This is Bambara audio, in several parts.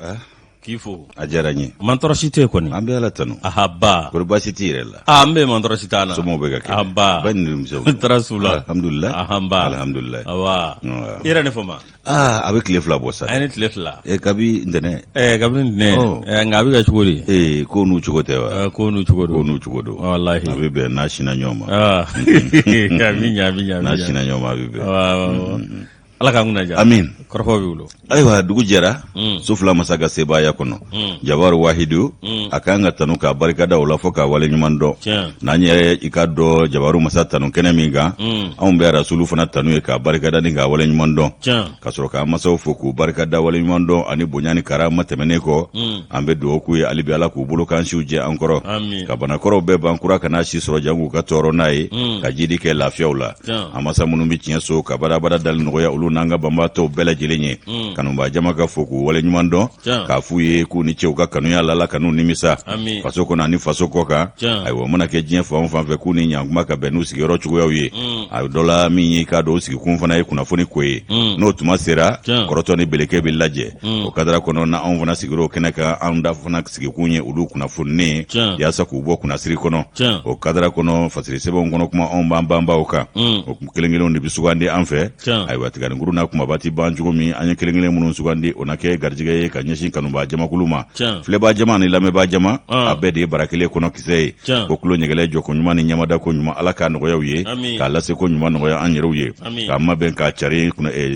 Ah. K'i fo. A diyara n ye. Mantɔrɔ si tɛ yen kɔni. An bɛ Ala tanu. Ahaba. Kɔri baasi t'i yɛrɛ la? Aa n bɛ mantɔrɔ si t'an na. Somɔgɔw bɛ ka kɛ. Anba. Ba ni denmisɛnw. Tɔɔrɔ s'u la. Alhamdulilayi. Ahanba. Alhamdulilayi. Awa. I yɛrɛ ni fama. Aa a bɛ tile 2 bɔ sa. A ye ni tile 2. Ee kabi ntɛnɛn. Ɛɛ kabini ntɛnɛn. Ɔ. Ɛɛ nka a bɛ kɛ cogo di? Ee ko n'u cogo tɛ wa? Ɛɛ ko n'u cogo don. Ko n'u cogo don. Walahi. A bɛ bɛn n'a sinna ɲɔgɔn ma. Aa. A bɛ ɲɛ a bɛ ɲɛ a bɛ ɲɛ. N'a sinna ɲɔgɔn ma a bɛ bɛn. Awɔ. Ala k'an kunna diya. Amin. Kɔrɔfɔ b'i bolo. Ayiwa dugu jɛra so fila masa ka sebaaya kɔnɔ jabaru wahidu a kan ka tanu k'a barikada o la fɔ k'a waleɲuman dɔn n'an yɛrɛ i k'a dɔn jabaru masa tanu kɛnɛ min kan anw bɛ rasulu fana tanu ye k'a barikada ni k'a waleɲuman dɔn ka sɔrɔ k'an masaw fo k'u barikada waleɲuman dɔn ani bonya ni karama tɛmɛnen kɔ an bɛ dugawu k'u ye hali bi ala k'u bolo k'an siw jɛ an kɔrɔ ka banakɔrɔw bɛɛ ban kura kana si sɔrɔ jan k'u ka tɔɔrɔ n'a ye ka jidi kɛ lafiyaw la an masa minnu bɛ tiɲɛ so ka badabada dali nɔgɔya olu n'an ka banbaatɔw bɛɛ lajɛlen ye kanubaa jama ka fo k'u waleɲuman dɔn k'a f'u ye k'u ni ce u ka kanuya la ala kan'u nimisa faso kɔnɔ ani faso kɔ kan ayiwa mana kɛ diɲɛ fan o fan fɛ k'u ni ɲankuma ka bɛn n'u sigiyɔrɔ cogoyaw ye a dɔ la min ye k'a dɔn u sigikun fana ye kunnafoni ko ye n'o tuma sera kɔrɔtɔ ni beleke bɛ lajɛ o kadara kɔnɔ na anw fana sigir'o kɛnɛ kan anw da fana sigikun ye olu kunnafoni ye yaasa k'u bɔ kunnasiri kɔnɔ o kadara kɔnɔ fasiri sɛbɛnw kɔnɔ kuma anw b'an banbaw kan o kelen kelenw de bɛ sugandi an fɛ ayiwa tiganikuru n'a kunbaba ti ban cogo min an ye kelen kelen minnu sugandi o na kɛ garijɛgɛ ye ka ɲɛsin kanubaa jamakulu ma filɛbaa jama ni lamɛnbaa jama a bɛɛ de ye bara kelen kɔnɔ kisɛ ye ko tulo ɲɛgɛlɛ jɔko ɲuman ni ɲamada ko ɲuman ala k'a nɔgɔya u ye k'a lase ko ɲuman nɔgɔya an yɛrɛw ye k'a mabɛn k'a cari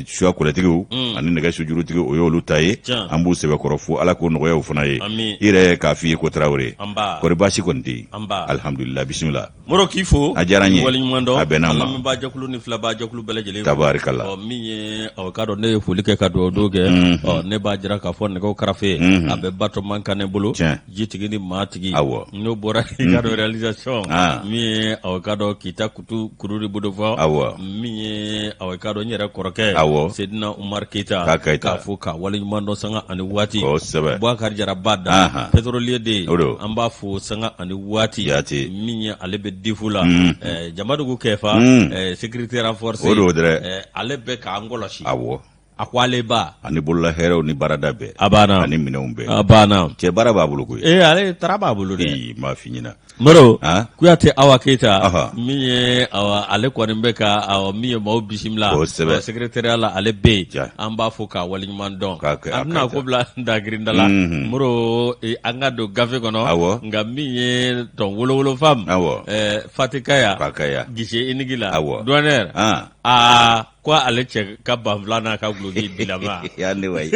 suya kɔlɛtigiw ani nɛgɛ sujurutigiw o y'olu ta ye an b'u sɛbɛkɔrɔ fo ala k'o nɔgɔya u fana ye i yɛrɛ k'a f'i ye ko tarawele kɔri baasi kɔni tɛ yen alihamudulila bisimila Moro k'i fo a diyara n ye waleɲuman dɔn a bɛnna ma lamɛnbaa jɛkulu ni filɛbaa jɛkulu bɛɛ lajɛlen tabarikala ɔ min ye ɔ k'a dɔn ne ye foli kɛ ka dugawu don kɛ ɔ ne b'a jira k'a fɔ nɛgɛw karafe a bɛ batɔman kan ne bolo jitigi ni maatigi awɔ n'o bɔra i k'a dɔn réalisation min ye ɔ k'a dɔn kita kutu kuru de bolo fɔ awɔ min ye ɔ k'a dɔn n yɛrɛ kɔrɔkɛ awɔ Sedina Umar Keyita k'a Keyita k'a fo k'a waleɲuman dɔn sanga ani waati kosɛbɛ Bubakari Jara ba da pétrolier de o don an b'a fo sanga ani waati jaati min ye ale bɛ difu la Jamadugu Kɛfa sécurité renforcée o don dɛ ale bɛ k'an kɔlɔsi awɔ a ko ale ba ani bolola hɛrɛw ni baarada bɛɛ a banna ani minɛnw bɛɛ a banna cɛ baara b'a bolo koyi ee ale tara b'a bolo dɛ ee n b'a f'i ɲɛna Moro Ah? Kuyate Awa Keyita Aha. min ye awa ale kɔni bɛ ka awa min ye maaw bisimila Kosɛbɛ. awa, secrétariat la ale bɛ yen Ja. an b'a fo k'a waleɲuman dɔn K'a kɛ- a an tɛna Keyita. ko bila dagirinda la Moro an ka don gafe kɔnɔ Awɔ. nka min ye tɔn wolowolo fam Awɔ. Fatikaya Fakaya. guichet unique la Awɔ. douanière Ah. aa ko ale cɛ ka banfula n'a ka guloki bilama ya ne wayi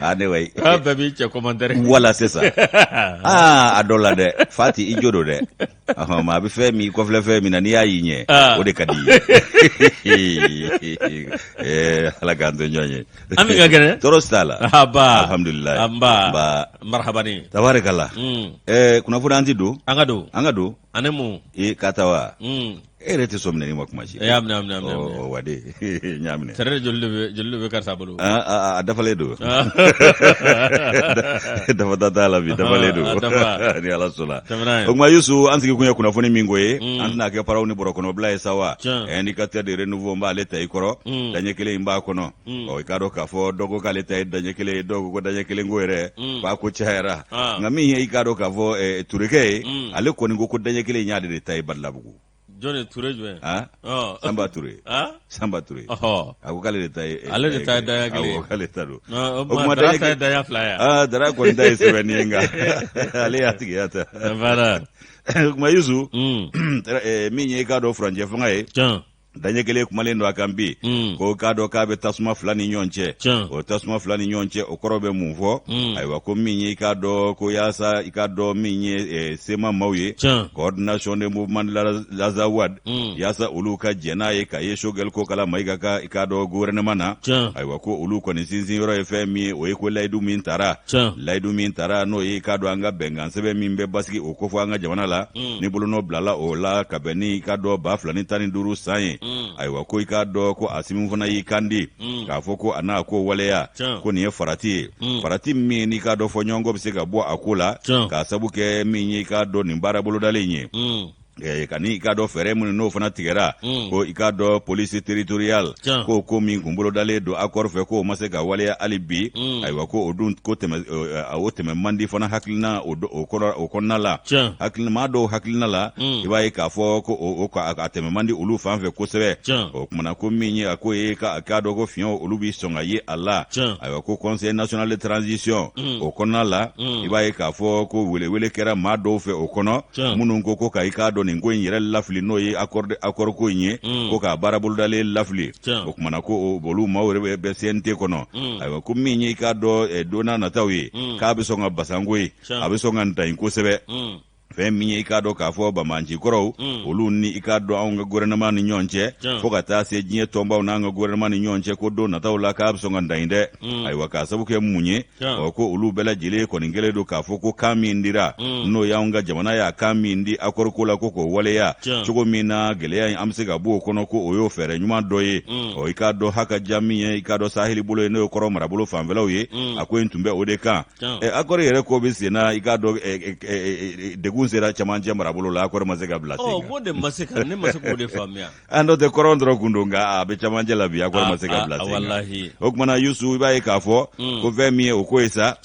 a ne wayi k'a bɛɛ b'i cɛ commentaire voilà c'est ça aa a dɔ la dɛ fati i jo don dɛ ɔhɔn maa bɛ fɛn min i kɔfilɛ fɛn min na n'i y'a y'i ɲɛ Ah. o de ka di i ye Eh, ala k'an to ɲɔgɔn ye An bɛ ka kɛnɛ tɔɔrɔ si t'a la aba alhamdulilayi anba nba marhabani tabarikala Eh, kunnafoni an ti don an ka don an ka don ani mun e ka taa wa e yɛrɛ tɛ sɔn minɛni ma kuma si e y'a minɛ a minɛ a minɛ ɔ wa de n y'a minɛ sɛrɛ joli de bɛ joli de bɛ karisa bolo a dafalen don dafata t'a la bi dafalen don ni ala sɔnna o tuma Yusu an sigi kun ye kunnafoni min ko ye an tɛna kɛ paraw ni bɔrɔkɔnɔbila ye sa wa indicateur de renouveau n b'ale ta i kɔrɔ daɲɛ kelen in b'a kɔnɔ ɔ i k'a dɔn k'a fɔ dɔ ko k'ale ta ye daɲɛ kelen ye dɔw ko ko daɲɛ kelen ko yɛrɛ k'a ko cayara nka min ye i k'a dɔn k'a fɔ Turekɛ ye ale kɔni ko ko daɲɛ kelen in y'ale de ta ye Badalabugu jɔn ye Ture jumɛn Sanba Ture Sanba Ture a ko k'ale de ta ye ale de ta ye daɲɛ kelen awɔ k'ale ta don o tuma Dara ta ye daɲɛ fila ye aa Dara kɔni ta ye sɛbɛnni ye nka ale y'a tigiya ta o tuma Yusu min ye i k'a dɔn furancɛ fanga ye daɲɛ kelen kumalen don a kan bi mm. ko k'a dɔn k'a bɛ tasuma fila ni ɲɔgɔn cɛ o tasuma fila ni ɲɔgɔn cɛ o kɔrɔ bɛ mun fɔ mm. ayiwa ko min ye i k'a dɔn ko yaasa i k'a dɔn min ye eh, CMA maaw ye coordination des mouvements de l'Azawad mm. yaasa olu ka jɛn n'a ye ka ye Choguel Kokala Mayiga ka i k'a dɔn gouvernement na ayiwa ko olu kɔni sinsin yɔrɔ ye fɛn min ye o ye ko layidu min tara layidu min tara n'o ye i k'a dɔn an ka bɛnkan sɛbɛn min bɛ basigi o kofɔ an ka jamana la mm. ni bolonɔ bilala o la ka bɛn ni i k'a dɔn 2015 san ye mm. ayiwa ko i k'a dɔn ko Asimi fana y'i kandi mm. k'a fɔ ko a n'a ko waleya ko nin ye farati ye farati min n'i k'a dɔn fɔɲɔgɔnkɔ bɛ se ka bɔ a ko la k'a sabu kɛ min ye i k'a dɔn nin baara bolodalen ye. Ka i k'a dɔn fɛɛrɛ minnu n'o fana tigɛra ko i k'a dɔn police territoriale ko ko min kun bolodalen don accord fɛ k'o ma se ka waleya hali bi ayiwa ko o dun ko o tɛmɛ man di fana hakilina o kɔnɔna la hakilina maa dɔw hakilina la i b'a ye k'a fɔ ko a tɛmɛ man di olu fan fɛ kosɛbɛ o kumana ko min ye a ko ye k'a k'a dɔn ko fiɲɛw olu bɛ sɔn ka ye a la ayiwa ko conseil national de transition o kɔnɔna la i b'a ye k'a fɔ ko welewele kɛra maa dɔw fɛ o kɔnɔ minnu ko ko ka i k'a dɔn nin ko in yɛrɛ lafili n'o ye accord accord ko in ye ko k'a baara bolodalen lafili o kumana ko olu maaw yɛrɛ bɛ CNT kɔnɔ ayiwa ko min ye i k'a dɔn don n'a nataw ye k'a bɛ sɔn ka basanko ye a bɛ sɔn ka ntayin kosɛbɛ fɛn min ye i k'a dɔn k'a fɔ banbaanci kɔrɔw olu ni i k'a dɔn anw ka gouvernement ni ɲɔgɔn cɛ fo ka taa se diɲɛ tɔnbaw n'an ka gouvernement ni ɲɔgɔn cɛ ko don nataw la k'a bɛ sɔn ka ntayin dɛ ayiwa k'a sabu kɛ mun ye ɔ ko olu bɛɛ lajɛlen kɔni kɛlen don k'a fɔ ko kan min dira n'o y'anw ka jamana y'a kan min di accord ko la ko k'o waleya cogo min na gɛlɛya in an bɛ se ka bɔ o kɔnɔ ko o y'o fɛɛrɛ ɲuman dɔ ye ɔ i k'a dɔn haka ja min ye i k'a dɔn saheli bolo ye n'o ye kɔrɔn marabolo fanfɛlaw ye a ko in tun bɛ o de kan ɛ accord yɛrɛ ko bɛ sen na i k'a dɔn degun sera cɛmancɛ marabolo la accord ma se ka bila sen kan. Ɔ de ma se ka ne ma se k'o de faamuya. An dɔ tɛ kɔrɔn dɔrɔn kun don nka a bɛ cɛmancɛ la bi accord ma se ka bila sen kan. Walahi. O tuma na Yusu i b'a ye k'a fɔ ko fɛn min ye o ko ye sa.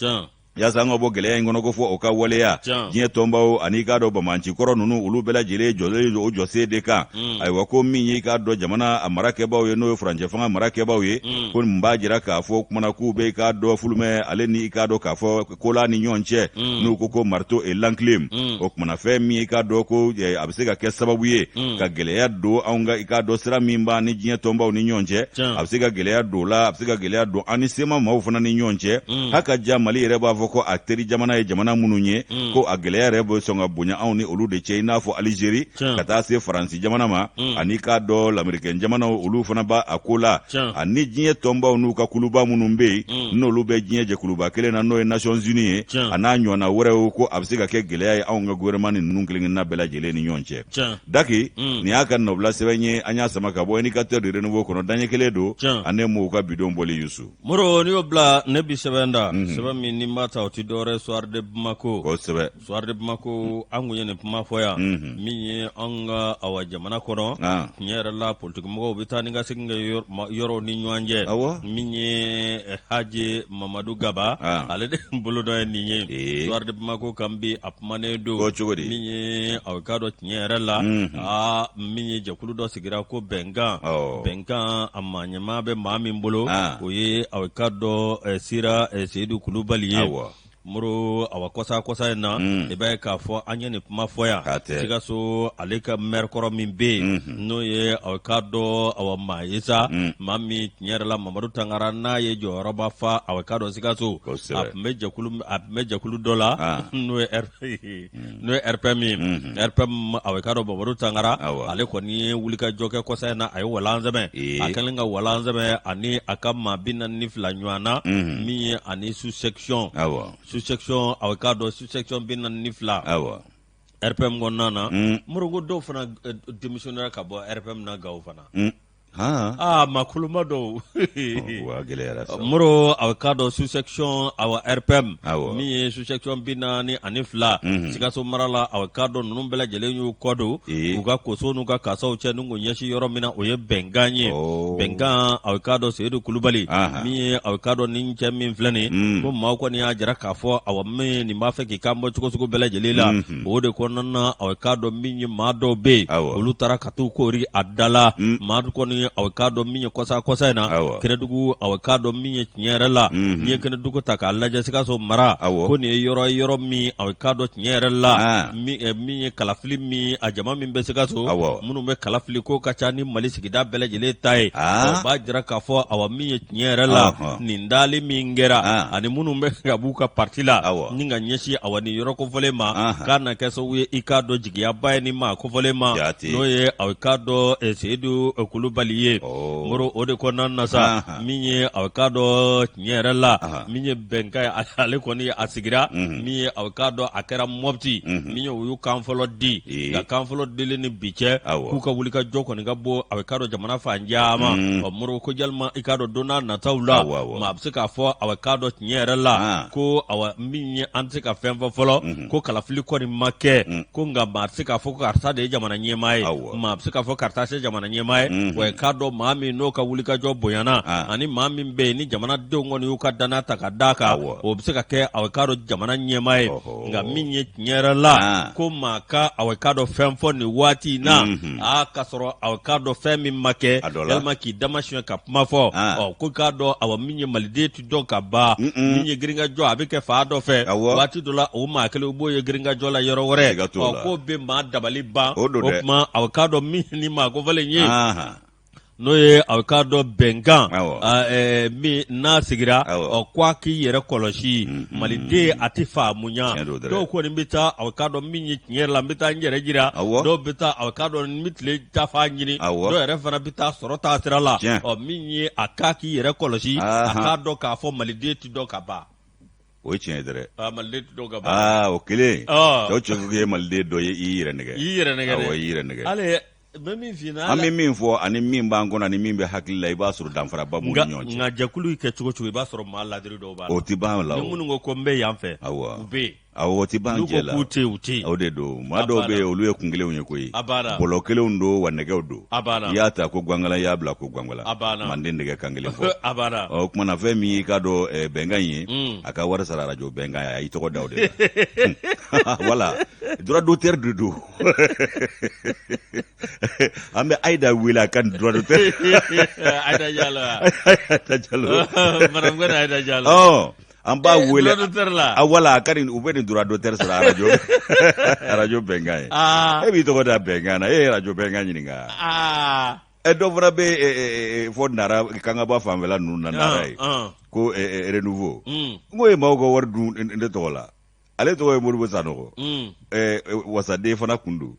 Yaasa an ka bɔ gɛlɛya in kɔnɔ ko fɔ o ka waleya diɲɛ tɔnbaw ani i k'a dɔn banbaanci kɔrɔ ninnu olu bɛɛ lajɛlen jɔlen don o jɔsen de kan. Ayiwa ko min ye i k'a dɔn jamana a marakɛbaaw ye n'o ye furancɛ fanga marakɛbaaw ye ko nin b'a jira k'a fɔ kumana k'u bɛ i k'a dɔn fulumɛ ale ni i k'a dɔn k'a fɔ kola ni ɲɔgɔn cɛ n'u ko ko marteau et l'enclume o kumana fɛn min ye i k'a dɔn ko a bɛ se ka kɛ sababu ye ka gɛlɛya don anw ka i k'a dɔn sira min b'an ni diɲɛ tɔnbaw ni ɲɔgɔn cɛ a bɛ se ka gɛlɛya don o la a bɛ se ka gɛlɛya don an ni CMA maaw fana ni ɲɔgɔn cɛ haka ja Mali yɛrɛ b'a fɔ ko a teri jamana ye jamana minnu ye ko a gɛlɛya yɛrɛ bɛ sɔn ka bonya anw ni olu de cɛ i n'a fɔ Alizeri ka taa se Faransi jamana ma ani k'a dɔn lamerikɛn jamanaw olu fana b'a a ko la ani diɲɛ tɔnbaw n'u ka kuluba minnu bɛ yen n'olu bɛ diɲɛ jɛkuluba kelen na n'o ye Nations Unies ye a n'a ɲɔgɔnna wɛrɛw ko a bɛ se ka kɛ gɛlɛya ye anw ka gouvernement ni ninnu kelenkelenna bɛɛ lajɛlen ni ɲɔgɔn cɛ daki nin y'a ka nɔbila sɛbɛn ye an y'a sama ka bɔ Indicateur du Renouveau kɔnɔ daɲɛ kelen don ani mɔgɔw ka bidon bɔli Yusu Moro n'i y'o bila ne bi sɛbɛn da sɛbɛn min ni n b'a ta o tɛ dɔwɛrɛ Soir de Bamako kosɛbɛ Soir de Bamako an kun ye nin kuma fɔ yan min ye an ka awa jamana kɔnɔ tiɲɛ yɛrɛ la politikimɔgɔw bɛ taa ni ka segin kɛ yɔrɔw ni ɲɔgɔn cɛ min ye Haji Mamadu Gaba ale de bolo dɔ ye nin ye Soir de Bamako kan bi a kumanen don cogo di min ye aw k'a dɔn tiɲɛ yɛrɛ la aa min ye jɛkulu dɔ sigira ko bɛnkan bɛnkan a maa ɲɛmaa bɛ maa min bolo o ye aw k'a dɔn Sira Seyidu Kulubali ye Moro awa kɔsa kɔsa in na i b'a ye k'a fɔ an ye nin kuma fɔ yan Sikaso ale ka maire kɔrɔ min bɛ yen n'o ye aw k'a dɔn awa maa ye sa maa min tiɲɛ yɛrɛ la Mamadu Tangara n'a ye jɔyɔrɔba fa aw k'a dɔn Sikaso a tun bɛ jɛkulu a tun bɛ jɛkulu dɔ la n'o ye n'o ye RPM ye RPM aw k'a dɔn Mamadu Tangara ale kɔni ye wulikajɔ kɛ kɔsa in na a ye walan sɛmɛ a kɛlen ka walan sɛmɛ ani a ka maa 42 ɲɔgɔn na min ye ani sous section sous section aw k'a dɔn sous section 42 RPM kɔnɔna na Moro ko dɔw fana démissionnera ka bɔ RPM na Gawo fana aa maa koloma dɔw Moro aw k'a dɔn sous section awa RPM min ye sous section 42 Sikaso mara la aw k'a dɔn ninnu bɛɛ lajɛlen y'u kɔ don u ka koso n'u ka kasaw cɛ n'u k'u ɲɛsin yɔrɔ min na o ye bɛnkan ye bɛnkan aw k'a dɔn Seyidu Kulubali min ye aw k'a dɔn nin cɛ min filɛ nin ko maaw kɔni y'a jira k'a fɔ awa min nin b'a fɛ k'i kan bɔ cogo sugu bɛɛ lajɛlen la o de kɔnɔna na aw k'a dɔn min ye maa dɔw bɛ yen olu taara ka t'u koori a da la maa kɔni aw k'a dɔn min ye kɔsa kɔsa in na Kɛnɛdugu aw k'a dɔn min ye tiɲɛ yɛrɛ la n'i ye Kɛnɛdugu ta k'a lajɛ Sikaso mara ko nin ye yɔrɔ ye yɔrɔ min aw k'a dɔn tiɲɛ yɛrɛ la min ye kalafili min a jama min bɛ Sikaso minnu bɛ kalafili ko ka ca ni Mali sigida bɛɛ lajɛlen ta ye o b'a jira k'a fɔ awa min ye tiɲɛ yɛrɛ la nin dali min kɛra ani minnu bɛ ka b'u ka parti la ni ka ɲɛsin awa nin yɔrɔ kofɔlen ma k'a na kɛ sababu ye i k'a dɔn jigiyaba ye ni maa kofɔlen ma n'o ye aw k'a dɔn Seyidu Kulubali. Kulubali ye Moro o de kɔnɔna na sa min ye aw k'a dɔn tiɲɛ yɛrɛ la min ye bɛnkan ye ale kɔni a sigira min ye aw k'a dɔn a kɛra Mɔpti min ye u y'u kan fɔlɔ di nka kan fɔlɔ dilen ni bi cɛ k'u ka wulikajɔ kɔni ka bon aw k'a dɔn jamana fan caman ɔ Moro ko yalima i k'a dɔn don n'a nataw la maa bɛ se k'a fɔ aw k'a dɔn tiɲɛ yɛrɛ la ko awa min ye an tɛ se ka fɛn fɔ fɔlɔ ko kalafili kɔni ma kɛ ko nka maa tɛ se k'a fɔ ko karisa de ye jamana ɲɛmaa ye maa bɛ se k'a fɔ karisa tɛ jamana ɲɛmaa ye wa i k'a dɔn maa min n'o ka wulikajɔ bonyana ani maa min bɛ yen ni jamanadenw kɔni y'u ka danaya ta ka d'a kan o bɛ se ka kɛ aw k'a dɔn jamana ɲɛmaa ye nka min ye tiɲɛ yɛrɛ la ko maa ka aw k'a dɔn fɛn fɔ nin waati in na aa k'a sɔrɔ aw k'a dɔn fɛn min ma kɛ yalima k'i damasiɲɛ ka kuma fɔ ɔ ko k'a dɔn awa min ye maliden tɛ dɔn ka ban min ye girinkajɔ a bɛ kɛ fan dɔ fɛ waati dɔ la o maa kelen u b'o ye girinkajɔ la yɔrɔ wɛrɛ ɔ k'o bɛ maa dabali ban o tuma aw k'a dɔn min ni maa kofɔlen ye n'o ye aw k'a dɔn bɛnkan min n'a sigira ɔ ko a k'i yɛrɛ kɔlɔsi maliden a tɛ faamuya dɔw kɔni bɛ taa aw k'a dɔn min ye tiɲɛ yɛrɛ la n bɛ taa n yɛrɛ jira dɔw bɛ taa aw k'a dɔn n bɛ tile tafa ɲini dɔw yɛrɛ fana bɛ taa sɔrɔ taa sira la ɔ min ye a k'a k'i yɛrɛ kɔlɔsi a k'a dɔn k'a fɔ maliden tɛ dɔn ka ban o ye tiɲɛ ye dɛrɛ maliden tɛ dɔn ka ban aa o kelen cɛw cɛ ko ye maliden dɔ ye i yɛrɛ nɛgɛn i yɛrɛ nɛgɛn awɔ i yɛrɛ nɛgɛn hali n bɛ min f'i ɲɛna an bɛ min fɔ ani min b'an kɔnɔ ani min bɛ hakili la i b'a sɔrɔ danfaraba b'u ni ɲɔgɔn cɛ nka jɛkulu kɛ cogo cogo i b'a sɔrɔ maa ladiri dɔw b'a la o tɛ ban la ni minnu ko ko n bɛ yan fɛ awɔ u bɛ yen awɔ o tɛ ban jɛ la n'u ko k'u tɛ yen u tɛ yen o de don maa dɔw bɛ yen olu ye kun kelenw ye koyi a banna bɔlɔ kelenw don wa nɛgɛw don a banna i y'a ta ko gwankala i y'a bila ko gwankala a banna manden nɛgɛ kan kelen fɔ a banna o tuma na fɛn min y'i k'a dɔn bɛnkan in ye a ka wari sara arajo bɛnkan ye a y'i tɔgɔ da o de la voilà droit d'auteur de don an bɛ Ayida wele a ka nin droit d'auteur Ayida Jalo Ayida Jalo madame Kone Ayida Jalo ɔ an b'a eh, wele droit d'auteur la a wala a ka nin u bɛ nin droit d'auteur sara arajo arajo bɛnkan ye ah. e b'i tɔgɔ da bɛnkan na e ye arajo bɛnkan ɲininka ah. ɛ dɔ fana bɛ fɔ nara kangaba fanfɛla ninnu na nara ye ah, ko renouveau mm. n ko ye maaw ka wari dun ne tɔgɔ la ale tɔgɔ ye Modibo Sanɔgɔ wasaden fana kun don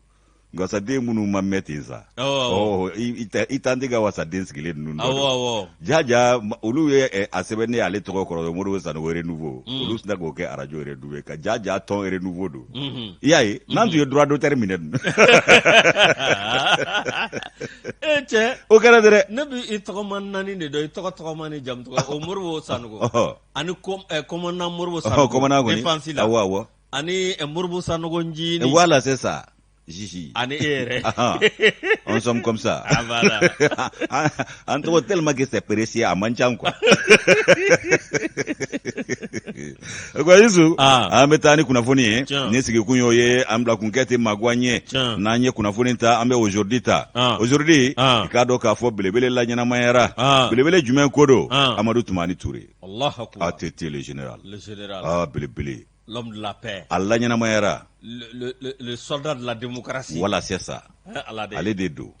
nka wasaden minnu ma mɛn ten sa i tan tɛ ka wasaden sigilen ninnu dɔn jaja olu ye a sɛbɛn ne ale tɔgɔ kɔrɔ Modibo Sanɔgɔ renouveau olu sinna k'o kɛ arajo renouveau ye ka jaja tɔn renouveau don i y'a ye n'an tun ye droit d'auteur minɛ dun e cɛ o kɛra dɛ ne bɛ i tɔgɔma naani de dɔn i tɔgɔ tɔgɔma ni jamu tɔgɔ o Modibo Sanɔgɔ ani commandant Modibo Sanogo commandant kɔni défense la awɔ awɔ ani Modibo Sanogo Njini voilà c'est ça Gigi ani e yɛrɛ on sommes comme ça ah, voilà an tɔgɔ tellement que c'est précieux a man ca quoi ko Yusu ah. an bɛ taa ni kunnafoni ye ni sigikun y'o ye an bila kunkɛ tɛ maguwan ye n'an ye kunnafoni ta an bɛ aujourd'hui ta ah. aujourd'hui i k'a dɔn k'a fɔ belebele laɲɛnamayara belebele jumɛn ko don Amadu Tumani Ture Allah akbar. ATT le général. Le général. Ah, belebele. L'homme de la paix. A laɲɛnamayara. Le, le, le, le soldat de la démocratie. Voilà, c'est ça. Ala de. Ale de don.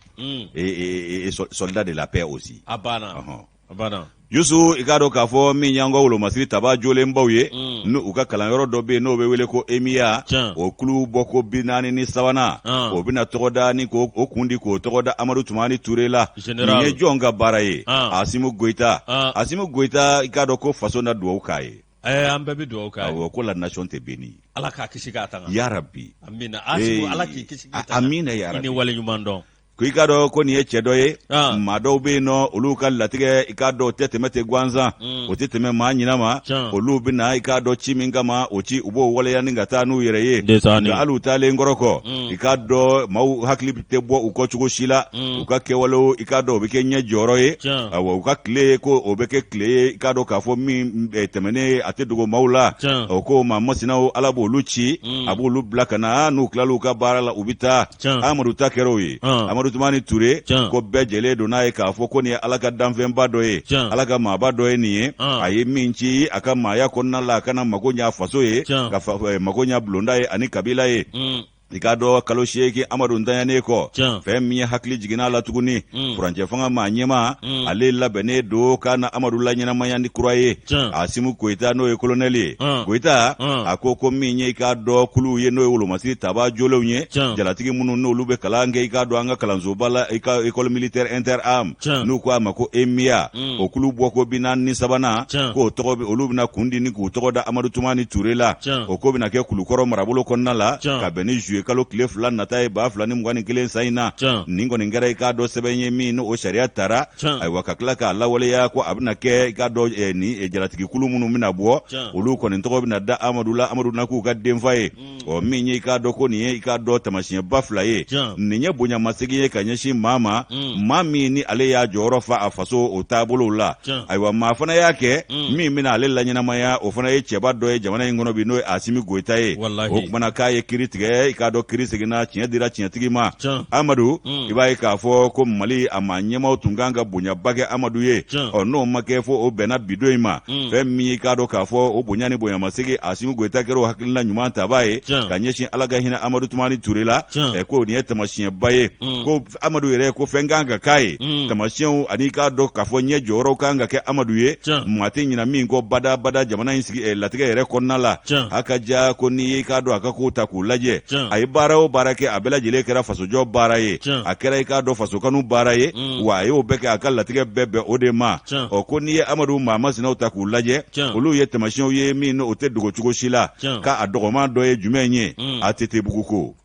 Et soldat de la paix aussi. A banna. Uh -huh. A banna. Yusu i k'a dɔn k'a fɔ min y'an ka wolomasiri taba jolenbaw ye ni u ka kalanyɔrɔ dɔ bɛ yen n'o bɛ wele ko emiya o kulu bɔko 43nan o bɛna tɔgɔ da ni k'o kun di k'o tɔgɔ da Amadu Tumani Ture la nin ye jɔn ka baara ye Asimu Goyita Asimu Goyita i k'a dɔn ko faso na dugawu k'a ye an bɛɛ bɛ dugawu k'a ye awɔ ko la nation te bénit Ala k'a kisi k'a tanga yarabi amina Asimu Ala k'i kisi k'i tanga amina yarabi i ni waleɲuman dɔn ko i k'a dɔn ko nin ye cɛ dɔ ye ah. maa dɔw bɛ yen nɔ olu ka latigɛ i k'a dɔn o tɛ tɛmɛ ten gansan mm. o tɛ tɛmɛ maa ɲina ma olu bɛ na i k'a dɔn ci min kama o ci u b'o waleya ni ka taa n'u yɛrɛ ye nka hali u taalen kɔrɔ kɔ mm. i k'a dɔn maaw hakili tɛ bɔ u kɔ cogo si la mm. u ka kɛwalew i k'a dɔn o bɛ kɛ ɲɛ jɔyɔrɔ ye awa u ka tile ko o bɛ kɛ tile ye i k'a dɔn k'a fɔ min eh, tɛmɛnen a tɛ dogo maaw la o ko maa masinaw ala b'olu ci a b'olu bila ka na n'u tilal'u ka baara la u bɛ taa Amadu ta kɛra o ye Amadu Tumani Ture ko bɛɛ jɛlen don n'a ye k'a fɔ ko nin ye Ala ka danfɛnba dɔ ye Ala ka maaba dɔ ye nin ye a ye min ci a ka maaya kɔnɔna la a ka na mago ɲa faso ye ka eh, mago ɲa bulonda ye ani kabila ye mm. I k'a dɔn kalo 8 Amadu ntanyanen kɔ, fɛn min ye hakili jiginna a la tuguni, furancɛ fanga maa ɲɛmaa, ale labɛnnen don ka na Amadu laɲɛnamaya ni kura ye, Asimu Goyita n'o ye kolonɛli ye, Goyita a ko min ye i k'a dɔn kuluw ye n'o ye wolomasiri tabaa jolenw ye, jalatigi minnu n'olu bɛ kalan kɛ i k'a dɔn an ka kalansoba la école militaire interarmes n'u ko a ma ko EMIA, o kulu bɔko 43nan k'o tɔgɔ olu bɛna kun di ni k'u tɔgɔ da Amadu Tumani Ture la, o ko bɛna kɛ Kulukɔrɔ marabolo kɔnɔna la ka bɛn ni juillet kalo tile 2 nata ye 2021 san in na. Nin kɔni kɛra i k'a dɔn sɛbɛn ye min o sariya tara, ayiwa ka tila k'a lawaleya ko a bɛna kɛ i k'a dɔn nin jalatigikulu minnu bɛna bɔ, olu kɔni tɔgɔ bɛna da Amadu la, Amadu na k'u ka denfa ye. Ɔ min ye i k'a dɔn ko nin ye i k'a dɔn taamasiyɛnba fila ye, nin ye bonyamasegin ye ka ɲɛsin maa ma, maa min ni ale y'a jɔyɔrɔ fa a faso o taabolow la. Ayiwa maa fana y'a kɛ min bɛna ale laɲɛnamaya, o fana ye cɛba dɔ ye jamana in kɔnɔ bi, n'o ye Asimi Goyita ye. O kuma na k'a ye kiri tigɛ, i k'a dɔn kiri seginna, tiɲɛ dira tiɲɛtigi ma. Amadu, i b'a ye k'a fɔ ko Mali a maa ɲɛmaaw tun kan ka bonyaba kɛ Amadu ye, ɔ n'o ma kɛ fo o bɛnna bi don in ma. Fɛn min ye i k'a dɔn k'a fɔ o bonya ni bonyamasegin, Asimi Goyita kɛra o hakilina ɲuman tabaa ye ka ɲɛsin Ala ka hinɛ Amadu Tumani Ture la. Ko nin ye taamasiyɛnba ye, ko Amadu yɛrɛ ko fɛn kan ka k'a ye, taamasiyɛnw ani k'a dɔn k'a fɔ ɲɛ jɔyɔrɔw kan ka kɛ Amadu ye, maa tɛ ɲina min kɔ bada bada jamana in sigi latigɛ yɛrɛ kɔnɔna la. A ka ja ko n'i ye i k'a dɔn a ka kow ta k'u lajɛ, a ye baara o baara kɛ, a bɛɛ lajɛlen kɛra fasojɔ baara ye, a kɛra i k'a dɔn fasokanu baara ye, wa a y'o bɛɛ kɛ a ka latigɛ bɛɛ bɛn o de ma. Ɔ ko n'i ye Amadu maa masinaw ta k'u lajɛ, olu ye taamasiyɛnw ye min o tɛ dogo cogo si la. K'a dɔgɔman dɔ ye jumɛn ye? ATT bugu ko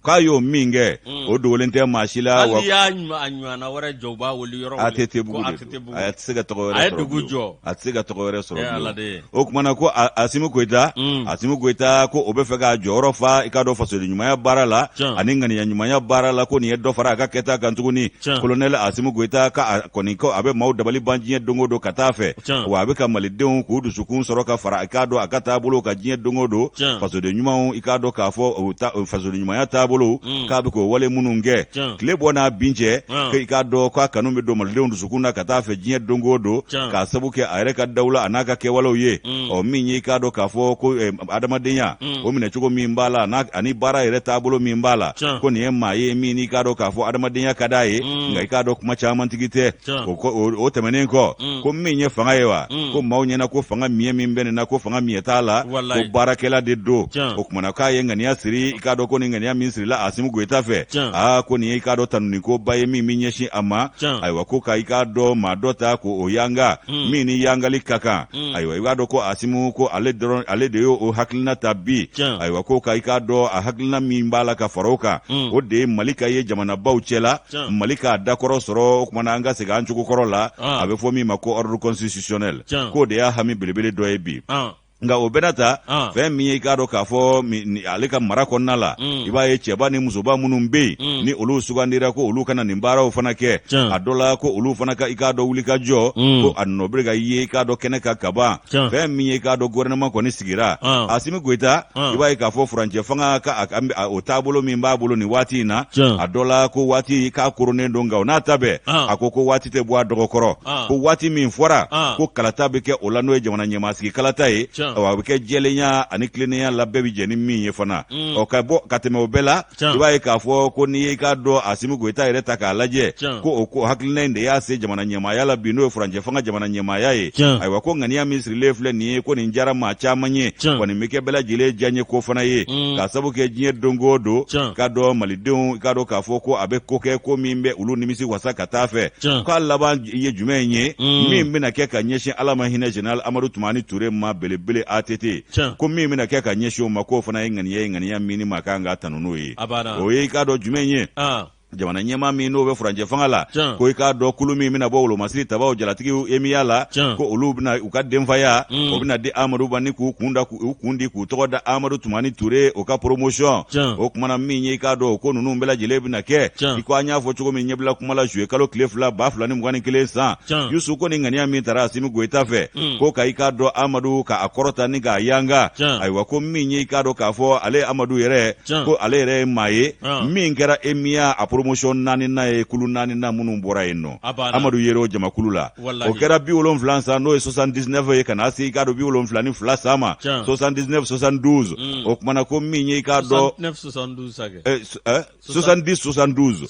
k'a y'o min kɛ, o dogolen tɛ maa si la. Wa y'a ɲɔgɔnna wɛrɛ jɔ, u b'a wele yɔrɔ ATT bugu de don, a tɛ se ka tɔgɔ wɛrɛ sɔrɔ bilen, a tɛ se ka tɔgɔ wɛrɛ sɔrɔ bilen. O kuma na ko Asimi Goyita, Asimi Goyita ko o bɛ fɛ k'a jɔyɔrɔ fa i k'a dɔn fasoden ɲumanya baara la ani ŋaniya ɲumanya baara la, ko nin ye dɔ fara a ka kɛta kan tuguni. Kolonɛli Asimi Goyita ka kɔni ko a bɛ maaw dabali ban diɲɛ don o don ka taa fɛ, wa a bɛ ka malidenw k'u dusukun sɔrɔ ka fara i k'a dɔn a ka taabolo kan diɲɛ don o don. Fasoden ɲumanw, i k'a dɔn k'a fɔ fasoden ɲumanya taabolo k'a bɛ k'o wale minnu kɛ tile bɔ n'a bin cɛ, i k'a dɔn k'a kanu bɛ don malidenw dusukun na ka taa fɛ diɲɛ don o don, k'a sabu kɛ a yɛrɛ ka dawula a n'a ka kɛwalew ye. Ɔ min ye i k'a dɔn k'a fɔ ko adamadenya o minɛcogo min b'a la ani baara yɛrɛ taabolo min b'a la, ko nin ye maa ye min i k'a dɔn k'a fɔ adamadenya ka d'a ye, nka i k'a dɔn kuma camantigi tɛ. O tɛmɛnen kɔ, ko min ye fanga ye wa, ko maaw ɲɛna ko fanga miɲɛ min bɛ nin na, ko fanga miɲɛ t'a la, ko baarakɛla de don. O kuma na k'a ye ŋaniya siri, i k'a dɔn ko nin ŋaniya min sirila Asimi Goyita fɛ, aa ko nin ye i k'a dɔn tanunikoba ye min bɛ ɲɛsin a ma. Ayiwa ko ka i k'a dɔn maa dɔ ta k'o yanga min ni yangali ka kan. Ayiwa i b'a dɔn ko Asimu ko ale dɔrɔn ale de y'o hakilina ta bi. Ayiwa ko ka i k'a dɔn a hakilina min b'a la ka fara o kan, o de ye Mali ka ye jamanabaw cɛla, Mali k'a dakɔrɔ sɔrɔ. O kuma na an ka segin an cogo kɔrɔ la, a bɛ fɔ min ma ko ordre constitutionnel, k'o de y'a hami belebele dɔ ye bi. Nka o bɛɛ n'a ta, fɛn min ye i k'a dɔn k'a fɔ ale ka mara kɔnɔna la, i b'a ye cɛba ni musoba minnu bɛ yen ni olu sugandira ko olu ka na nin baaraw fana kɛ, a dɔ la ko olu fana ka i k'a dɔn wuli ka jɔ, ko a nɔ bɛ ka ye i k'a dɔn kɛnɛ kan kaban. Fɛn min ye i k'a dɔn gouvernement kɔni sigira, Asimi Goyita, i b'a ye k'a fɔ furancɛ fanga ka o taabolo min b'a bolo nin waati in na, a dɔ la ko waati k'a koronnen don, nka o n'a ta bɛɛ, a ko waati tɛ bɔ a dɔgɔkɔrɔ, ko waati min fɔra ko kalata bɛ kɛ o la, n'o ye jamana ɲɛmaasigi kalata ye, a bɛ kɛ jɛlenya ani tilennenya la, bɛɛ bɛ jɛ ni min ye fana. Ɔ ka bɔ ka tɛmɛ o bɛɛ la, i b'a ye k'a fɔ ko n'i ye i k'a dɔn Asimi Goyita yɛrɛ ta k'a lajɛ, ko o ko hakilina in de y'a se jamana ɲɛmaaya la bi, n'o ye furancɛ fanga jamana ɲɛmaaya ye. Ayiwa ko ŋaniya min sirilen filɛ nin ye, ko nin diyara maa caman ye, wa nin bɛ kɛ bɛɛ lajɛlen diyaɲɛ ko fana ye, k'a sabu kɛ diɲɛ don o don, k'a dɔn malidenw k'a dɔn k'a fɔ ko a bɛ ko kɛ ko min bɛ olu nimisi wasa ka taa fɛ. K'a laban ye jumɛn ye min bɛna kɛ ka ɲɛsin Ala ma hinɛ général Amadu Tumani Ture ma, belebele ATT, ko min bɛna kɛ ka ɲɛsin o ma, k'o fana ye ŋaniya ye, ŋaniya min ni maa kan ka tanu n'o ye. O ye i k'a dɔn jumɛn ye? Jamana ɲɛmaa min n'o bɛ furancɛ fanga la, ko i k'a dɔn kulu min bɛna bɔ wolomasiri tabaw jalatigiw emiya la, ko olu bɛna u ka denfaya o bɛna di Amadu ma ni k'u kun da u kun di k'u tɔgɔ da Amadu Tumani Ture o ka promotion. O kumana min ye i k'a dɔn o ko ninnu bɛɛ lajɛlen bɛna kɛ i ko an y'a fɔ cogo min ɲɛbila kuma la juillet kalo tile 2 2021 san. Yusu ko ni ŋaniya min tara Asimi Goyita fɛ, ko ka i k'a dɔn Amadu ka a kɔrɔta ni k'a yanga, ayiwa ko min ye i k'a dɔn k'a fɔ ale Amadu yɛrɛ, ko ale yɛrɛ ye maa ye min kɛra emiya a promotion naaninan ye, kulu naaninan minnu bɔra yen nɔ, Amadu yer'o jamakulu la. O kɛra 70 san, n'o ye 79 ye, ka na se i k'a dɔn 72 san ma, 79 72. O kumana ko min ye i k'a dɔn 70 72,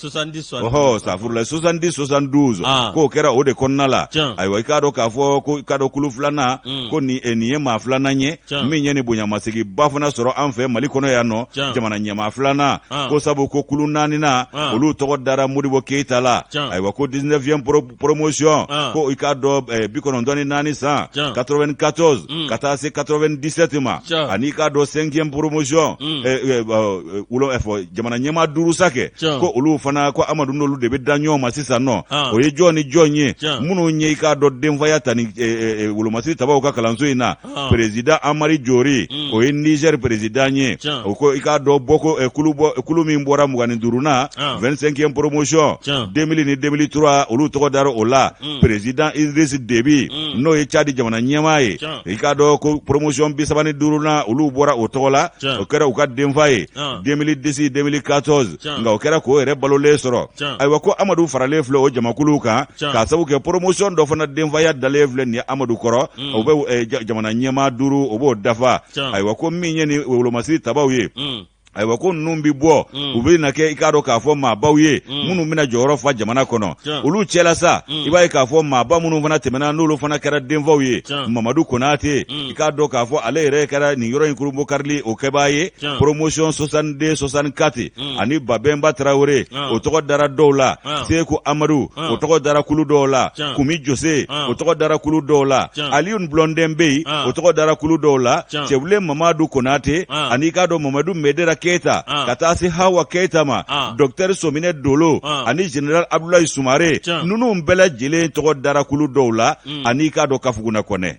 ɔhɔ, safurula, 70 72, k'o kɛra o de kɔnɔna la. Ayiwa, i k'a dɔn k'a fɔ ko i k'a dɔn kulu filanan, ko nin ye maa filanan ye min ye nin boɲamaseginba fana sɔrɔ an fɛ Mali kɔnɔ yan nɔ, jamana ɲɛmaa filanan, ko sabu ko kulu naaninan, olu tɔgɔ dara Modibo Keyita la. Ayiwa, ko 19e promotion, ko i k'a dɔn 94 san, 94 ka taa se 97 ma, ani i k'a dɔn 5e promotion, fɔ jamana ɲɛmaa duuru sa kɛ, ko olu fana, ko Amadu n'olu de bɛ da ɲɔgɔn ma sisan nɔ. O ye jɔn ni jɔn ye minnu ye i k'a dɔn denfaya ta ni wolomasiri tabaw ka kalanso in na? Président Amari Jori, o ye Niger président ye. O ko i k'a dɔn bɔko kulu min bɔra 25nan, 25e promotion, 2000 ni 2003, olu tɔgɔ dara o la. Président Idriss Déby, n'o ye Tchad jamana ɲɛmaa ye, i k'a dɔn ko promotion 35nan, olu bɔra o tɔgɔ la, o kɛra u ka denfa ye 2010 2014, nka o kɛra k'o yɛrɛ balolen sɔrɔ. Ayiwa, ko Amadu faralen filɛ o jamakulu kan, k'a sabu kɛ promotion dɔ fana denfaya dalen filɛ nin ye Amadu kɔrɔ. O bɛ jamana ɲɛmaa duuru, o b'o dafa. Ayiwa, ko min ye nin wolomasiri tabaw ye, ayiwa, ko ninnu bɛ bɔ, u bɛ na kɛ i k'a dɔn k'a fɔ maabaw ye minnu bɛna jɔyɔrɔ fa jamana kɔnɔ. Olu cɛla sa, i b'a ye k'a fɔ maaba minnu fana tɛmɛna, n'olu fana kɛra denfaw ye, Mamadu Konate, i k'a dɔn k'a fɔ ale yɛrɛ kɛra nin yɔrɔ in kurunbonkarili o kɛbaa ye, promotion 62 64, ani Babɛnba Tarawele, o tɔgɔ dara dɔw la, Seku Amadu, o tɔgɔ dara kulu dɔw la, Kumi Jose, o tɔgɔ dara kulu dɔw la, Aliyun Blɔndɛn bɛ yen, o tɔgɔ dara kulu dɔw la, Cɛbilen Mamadu Konate, ani i k'a dɔn Mamadu Medera Keyita, ka taa se Hawa Keyita ma, docteur Sominɛ Dolo ani général Abdulayi Sumare, ninnu bɛɛ lajɛlen tɔgɔ dara kulu dɔw la, ani i k'a dɔn Kafuguna Kɔnɛ.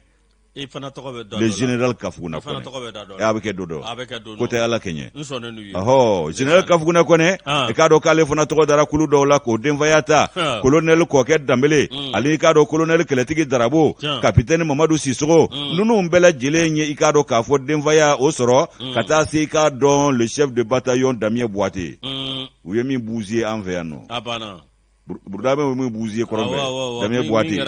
I fana tɔgɔ bɛ da le général Kafuguna Kɔnɛ, a bɛ kɛ don dɔ, ko tɛ Ala kɛɲɛ. Ɔhɔ, général Kafuguna Kɔnɛ, i k'a dɔn k'ale fana tɔgɔ dara kulu dɔw la k'o denfaya ta, colonel Kɔkɛ Danbele, ani i k'a dɔn colonel Kɛlɛtigi Darabo, capitaine Mamadu Sisogo, ninnu bɛɛ lajɛlen ye i k'a dɔn k'a fɔ denfaya o sɔrɔ, ka taa se i k'a dɔn le chef de bataillon Damien Boiteux, u ye min bousillé an fɛ yan nɔ. Burudabɛ min bousillé kɔrɔn fɛ, Damien Boiteux,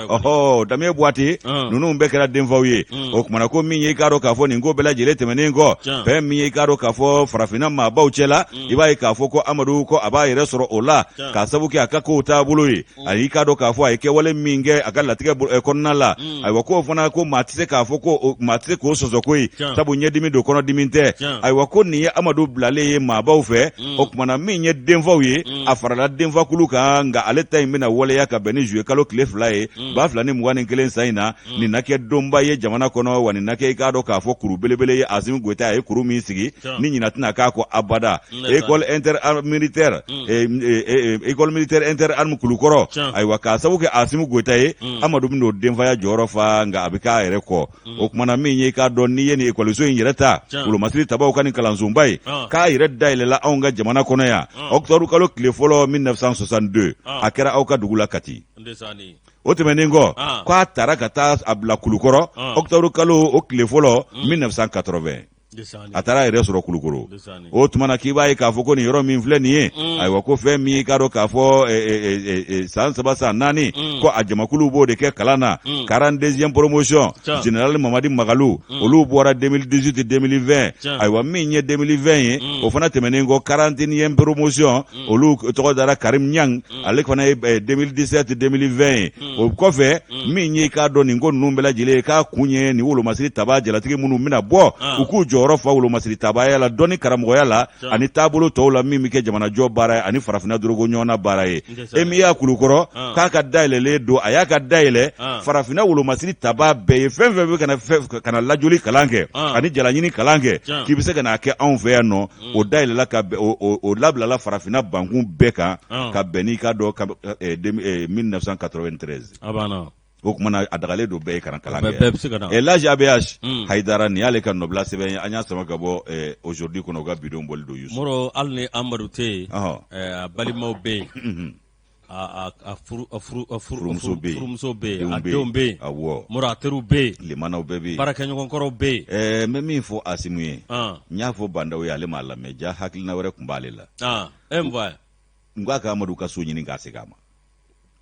ɔhɔ, Damien Boiteux, ninnu bɛɛ kɛra denfaw ye. O kumana ko min ye i k'a dɔn k'a fɔ nin ko bɛɛ lajɛlen tɛmɛnen kɔ, fɛn min ye i k'a dɔn k'a fɔ farafinna maabaw cɛ la, i b'a ye k'a fɔ ko Amadu ko a b'a yɛrɛ sɔrɔ o la, k'a sabu kɛ a ka kow taabolo ye, ani i k'a dɔn k'a fɔ a ye kɛwale min kɛ a ka latigɛ kɔnɔna la. Ayiwa, k'o fana ko maa tɛ se k'a fɔ ko maa tɛ se k'o sɔsɔ koyi, sabu ɲɛdimi don, kɔnɔdimi tɛ. Ayiwa, ko nin ye Amadu bilalen ye maabaw fɛ. O kumana min ye denfaw ye, a farala denfakulu kan, nka ale ta in bɛna waleya ka bɛn ni juillet kalo tile 2 ye, 2021 san in na. Nin na kɛ donba ye jamana kɔnɔ wa, nin na kɛ i k'a dɔn k'a fɔ kuru belebele ye. Asimi Goyita a ye kuru min sigi, ni ɲina tɛna k'a kɔ abada. École inter militaire, école militaire inter armes Kulukɔrɔ, ayiwa, k'a sabu kɛ Asimi Goyita ye, Amadu bɛn'o denfaya jɔyɔrɔ fa, nka a bɛ k'a yɛrɛ kɔ. O kumana min ye i k'a dɔn n'i ye nin ekɔliso in yɛrɛ ta, wolomasiri tabaw ka nin kalansoba ye, k'a yɛrɛ dayɛlɛla anw ka jamana kɔnɔ yan octobre kalo tile fɔlɔ 1962, a kɛra aw ka dugu la Kati. O tɛmɛnen kɔ, k'a taara ka taa a bila Kulukɔrɔ octobre kalo o tile fɔlɔ 1980, a taara yɛrɛ sɔrɔ Kulukoro. O tuma na k'i b'a ye k'a fɔ ko nin yɔrɔ min filɛ nin ye, ayiwa, ko fɛn min i k'a dɔn k'a fɔ san 3 san 4, ko a jamakulu b'o de kɛ kalan na. 42e promotion, général Mamadi Magalu, olu bɔra 2018 2020. Ayiwa, min ye 2020 ye, o fana tɛmɛnen kɔ, 41e promotion, olu tɔgɔ dara Karim Ɲang, ale fana ye 2017 2020 ye. O kɔfɛ, min ye k'a dɔn nin ko ninnu bɛɛ lajɛlen ye, k'a kun ye nin wolomasiri taba jalatigi minnu bɛna bɔ, u k'u jɔyɔrɔ fa wolomasiri tabaya la, dɔnni karamɔgɔya la, ani taabolo tɔw la, min bɛ kɛ jamanajɔ baara ye ani farafinna dorogo ɲɔgɔnna baara ye. EMIA Kulukɔrɔ, k'a ka dayɛlɛlen don, a y'a ka dayɛlɛ farafinna wolomasiri taba bɛɛ ye. Fɛn fɛn bɛ ka na lajoli kalan kɛ ani jalaɲini kalan kɛ, k'i bɛ se ka n'a kɛ anw fɛ yan nɔ. O dayɛlɛla ka o labilala farafinna bankun bɛɛ kan, ka bɛn n'i k'a dɔn 1993. A banna. O tuma na a dagalen don bɛɛ ye ka na kalan kɛ. Bɛɛ bɛ se ka na. Elhaji ABH Hayidara, nin y'ale ka nɔbila sɛbɛn ye, an y'a sama ka bɔ Aujourd'hui kɔnɔ, u ka bidon bɔli don Yusu. Moro, hali ni Amadu tɛ yen, a balimaw bɛ yen. Furumuso bɛ yen, furumuso bɛ yen, a denw bɛ yen, awɔ, Moro, a teriw bɛ yen, limanaw bɛɛ bɛ yen, baarakɛɲɔgɔnkɔrɔw bɛ yen. Ɛɛ, n bɛ min fɔ Asimu ye, n y'a fɔ Bandaw ye, ale m'a lamɛn, ja hakilina wɛrɛ tun b'ale la. E mun fɔ a ye? N k'a ka Amadu ka so ɲini k'a segin a ma.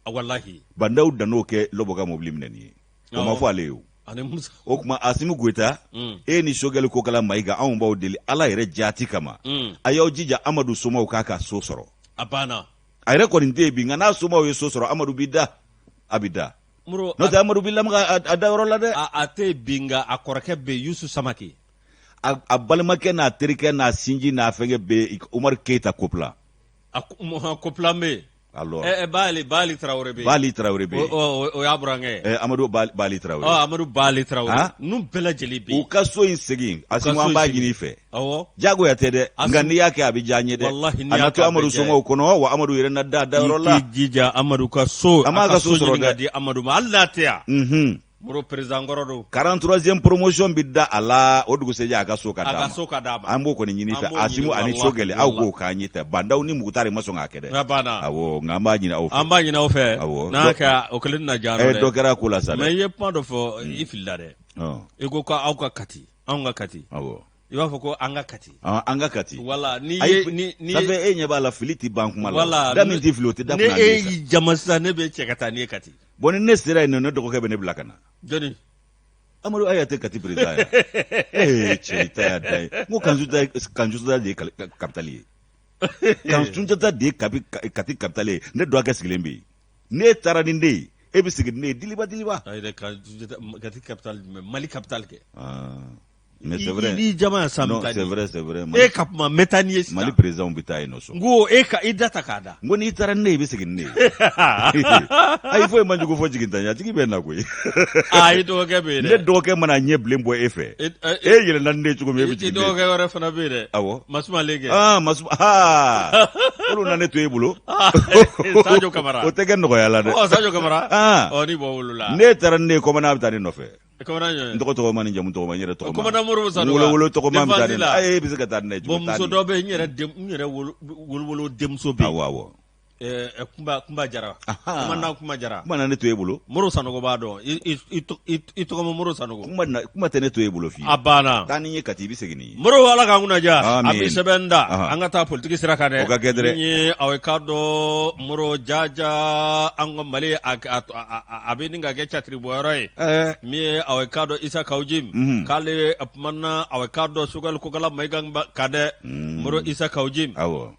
Walahi. Ba Ndaw dan'o kɛ Lɔbɔ ka mobili minɛni ye. O ma fɔ ale ye o. Ani Musa. O tuma Asimi Goyita, e ni Sogɛli Kokala Mayiga, anw b'aw deli Ala yɛrɛ jaati kama. A y'aw jija Amadu somaw k'a ka so sɔrɔ. A banna. A yɛrɛ kɔni tɛ yen bi, nka n'a somaw ye so sɔrɔ, Amadu b'i da. A bɛ da. Moro, N'o tɛ Amadu b'i lamaga a dayɔrɔ la dɛ. A tɛ yen bi, nka a kɔrɔkɛ bɛ yen, Yusu Samake. A balimakɛ n'a terikɛ n'a sinji n'a fɛnkɛ bɛ yen, Umaru Keyita Kopila. A Kopila bɛ yen. Alors. Baali, Baali Tarawele bɛ yen. Baali Tarawele bɛ yen. O y'a burankɛ ye. Amadu Baali Tarawele. Ɔ, Amadu Baali Tarawele. Ninnu bɛɛ lajɛlen bɛ yen. U ka so in segin, Asimu, an b'a ɲini i fɛ. Awɔ. Jagoya tɛ dɛ, nka n'i y'a kɛ a bɛ diya n ye dɛ. Walahi, n'i A y'a na kɛ to a bɛ Amadu diya n ye. somaw kɔnɔ, wa Amadu yɛrɛ na da a dayɔrɔ la. I k'i jija Amadu ka so. A m'a ka so sɔrɔ ɲini ka dɛ. di Amadu ma, hali n'a tɛ yan. Unhun. Moro, président kɔrɔ don. 43e promotion bɛ da a la, o dugusɛjɛ a ka so ka A d'a ka ma. so ka d'a ma. An b'o kɔni ɲini i fɛ, An b'o ɲini, Asimu ani walahi, Sogɛli, aw walahi. k'o k'an ye tɛ. Ba Ndaw ni Mukutari ma sɔn k'a kɛ dɛ. A banna. Awɔ, nka an b'a ɲini aw fɛ. An b'a ɲini aw fɛ. Awɔ. N'a kɛ o kelen tɛna diya an Dɔ dɛ. kɛra a ko la sa Mais dɛ. i ye kuma dɔ fɔ, i filila dɛ. I ko ko aw ka Kati, anw ka Kati. Awɔ. I b'a fɔ ko an ka Kati. An ka Kati. Wala ni Ayi, ye ni ni ça fait e ɲɛ b'a la, fili tɛ ban kuma la. Wala Da min tɛ fili, o tɛ da ni kunna e den sa. y'i jama sisan, ne bɛ cɛ ka taa n'i ye Kati. Bon, ni ne sera yen nɔ, ne dɔgɔkɛ bɛ ne bila ka na. Jɔni? Amadu Aya tɛ Kati président ye. Ee cɛ, i ta y'a dan ye. N ko Kansunjata de ye capitale ye. Kansunjata de ye Kati capitale ye. Ne dɔgɔkɛ sigilen bɛ yen. Ne taara ni ne ye, e bɛ segin ni ne ye diliba diliba. Ayi dɛ, Kati capitale jumɛn? Mali capitale kɛ. Ah. Mais c'est vrai. N'i jama yan sisan, Non, c'est vrai, c'est vrai. E ka kuma, n bɛ taa n'i ye sisan. Mali président bɛ taa yen nɔ sɔn. N ko e ka i da ta k'a da. N ko n'i taara ni ne ye, i bɛ segin ni ne ye. Ayi, foyi man jugu fɔ jigintanya, a tigi bɛ na koyi. Aa, i dɔgɔkɛ bɛ yen dɛ. Ne dɔgɔkɛ mana ɲɛ bilen bɔ e fɛ. E yɛlɛnna ni ne ye cogo min, e bɛ jigin ne ye. I dɔgɔkɛ wɛrɛ fana bɛ yen dɛ. Awɔ. Masuma Leke. Aa, Masuma, aa. Olu na ne to e bolo. Sajo Kamara. O tɛ kɛ nɔgɔya la dɛ. Ɔ, Sajo Kamara. Aa. Ɔ, ni bɔ wolola. Ne taara ni ne ye, commandant bɛ taa ne nɔfɛ. Commandant jɔn? N tɔgɔ tɔgɔma ni jamu tɔgɔma, n yɛrɛ tɔgɔma. Commandant Modibo Sanogo. N wolowolo tɔgɔma bɛ taa ne Défense la. Ayi, e bɛ se ka taa ni ne ye Bon, muso dɔ bɛ yen, n yɛrɛ den, n yɛrɛ wolo wolowolo denmuso bɛ yen. Awɔ, awɔ. Kunba, Kunba Jara. Commandant Kunba Jara. Kunba na ne to e bolo. Modibo Sanogo b'a dɔn. I tɔgɔma Modibo Sanogo. Kunba tɛ ne to e bolo fiyewu. A banna. Taa ni n ye Kati, i bɛ segin ni n ye. Modibo, Ala k'an kunna diya. Amiin. An bɛ sɛbɛn da. Ahan. An ka taa politiki sira kan dɛ. O ka kɛ dɛrɛ. Min ye aw ye k'a dɔn Modibo jaja, an ka Mali a bɛ nin ka kɛ catiribɔyɔrɔ ye. Min ye aw ye k'a dɔn Isa Kawu Jim. K'ale kumana aw ye k'a dɔn Sogɛli Kokala Mayiga kan dɛ. Modibo Isa Kawu Jim. Awɔ.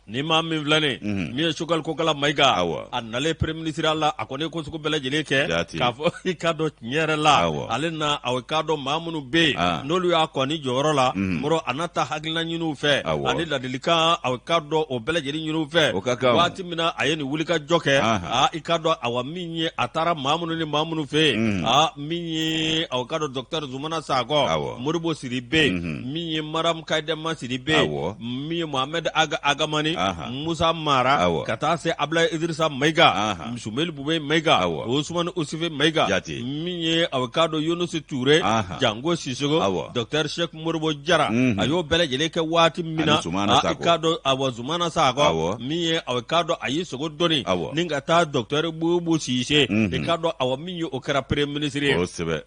Ni maa min filɛ nin min ye Sogɛli Kokala Mayiga, Awɔ. a nalen premier ministre la, a kɔni ye ko sugu bɛɛ lajɛlen kɛ Jaati. k'a fɔ i k'a dɔn tiɲɛ yɛrɛ la, Awɔ. ale na aw ye k'a dɔn maa minnu bɛ yen Ah. n'olu y'a kɔni jɔyɔrɔ la, Modibo, a na taa hakilina ɲiniw fɛ Awɔ. ani ladilikan aw ye k'a dɔn o bɛɛ lajɛlen ɲiniw fɛ. O ka kan. Waati min na a ye nin wulikajɔ kɛ, Aha. aa, i k'a dɔn awa min ye a taara maa minnu ni maa minnu fɛ yen, aa, min ye aw k'a dɔn docteur Zumana Sakɔ, Awɔ. Modibo Sidibe, min ye Maram Kayidama Sidibe, Awɔ. min ye Mohamed Aga Agamani, Aha. Musa Mara, Awɔ. ka taa se Ablaye Idrissa Mayiga, Aha. Sumeli Bube Mayiga, Awɔ. Usumani Usufi Mayiga, Jate. min ye aw k'a dɔn Yunusi Ture, Aha. Jango Sisoko, Awɔ. docteur Cheikh Modibo Jara, Mhm. a y'o bɛɛ lajɛlen kɛ waati min na, Ani Zumana aa, i Sakɔ. k'a dɔn awa Zumana Sakɔ, Awɔ. min ye aw k'a dɔn a y'i sogo doni Awɔ. ni ka taa docteur Bubu Sise, Mhm. i k'a dɔn awa min ye o kɛra premier ministre ye. Kosɛbɛ.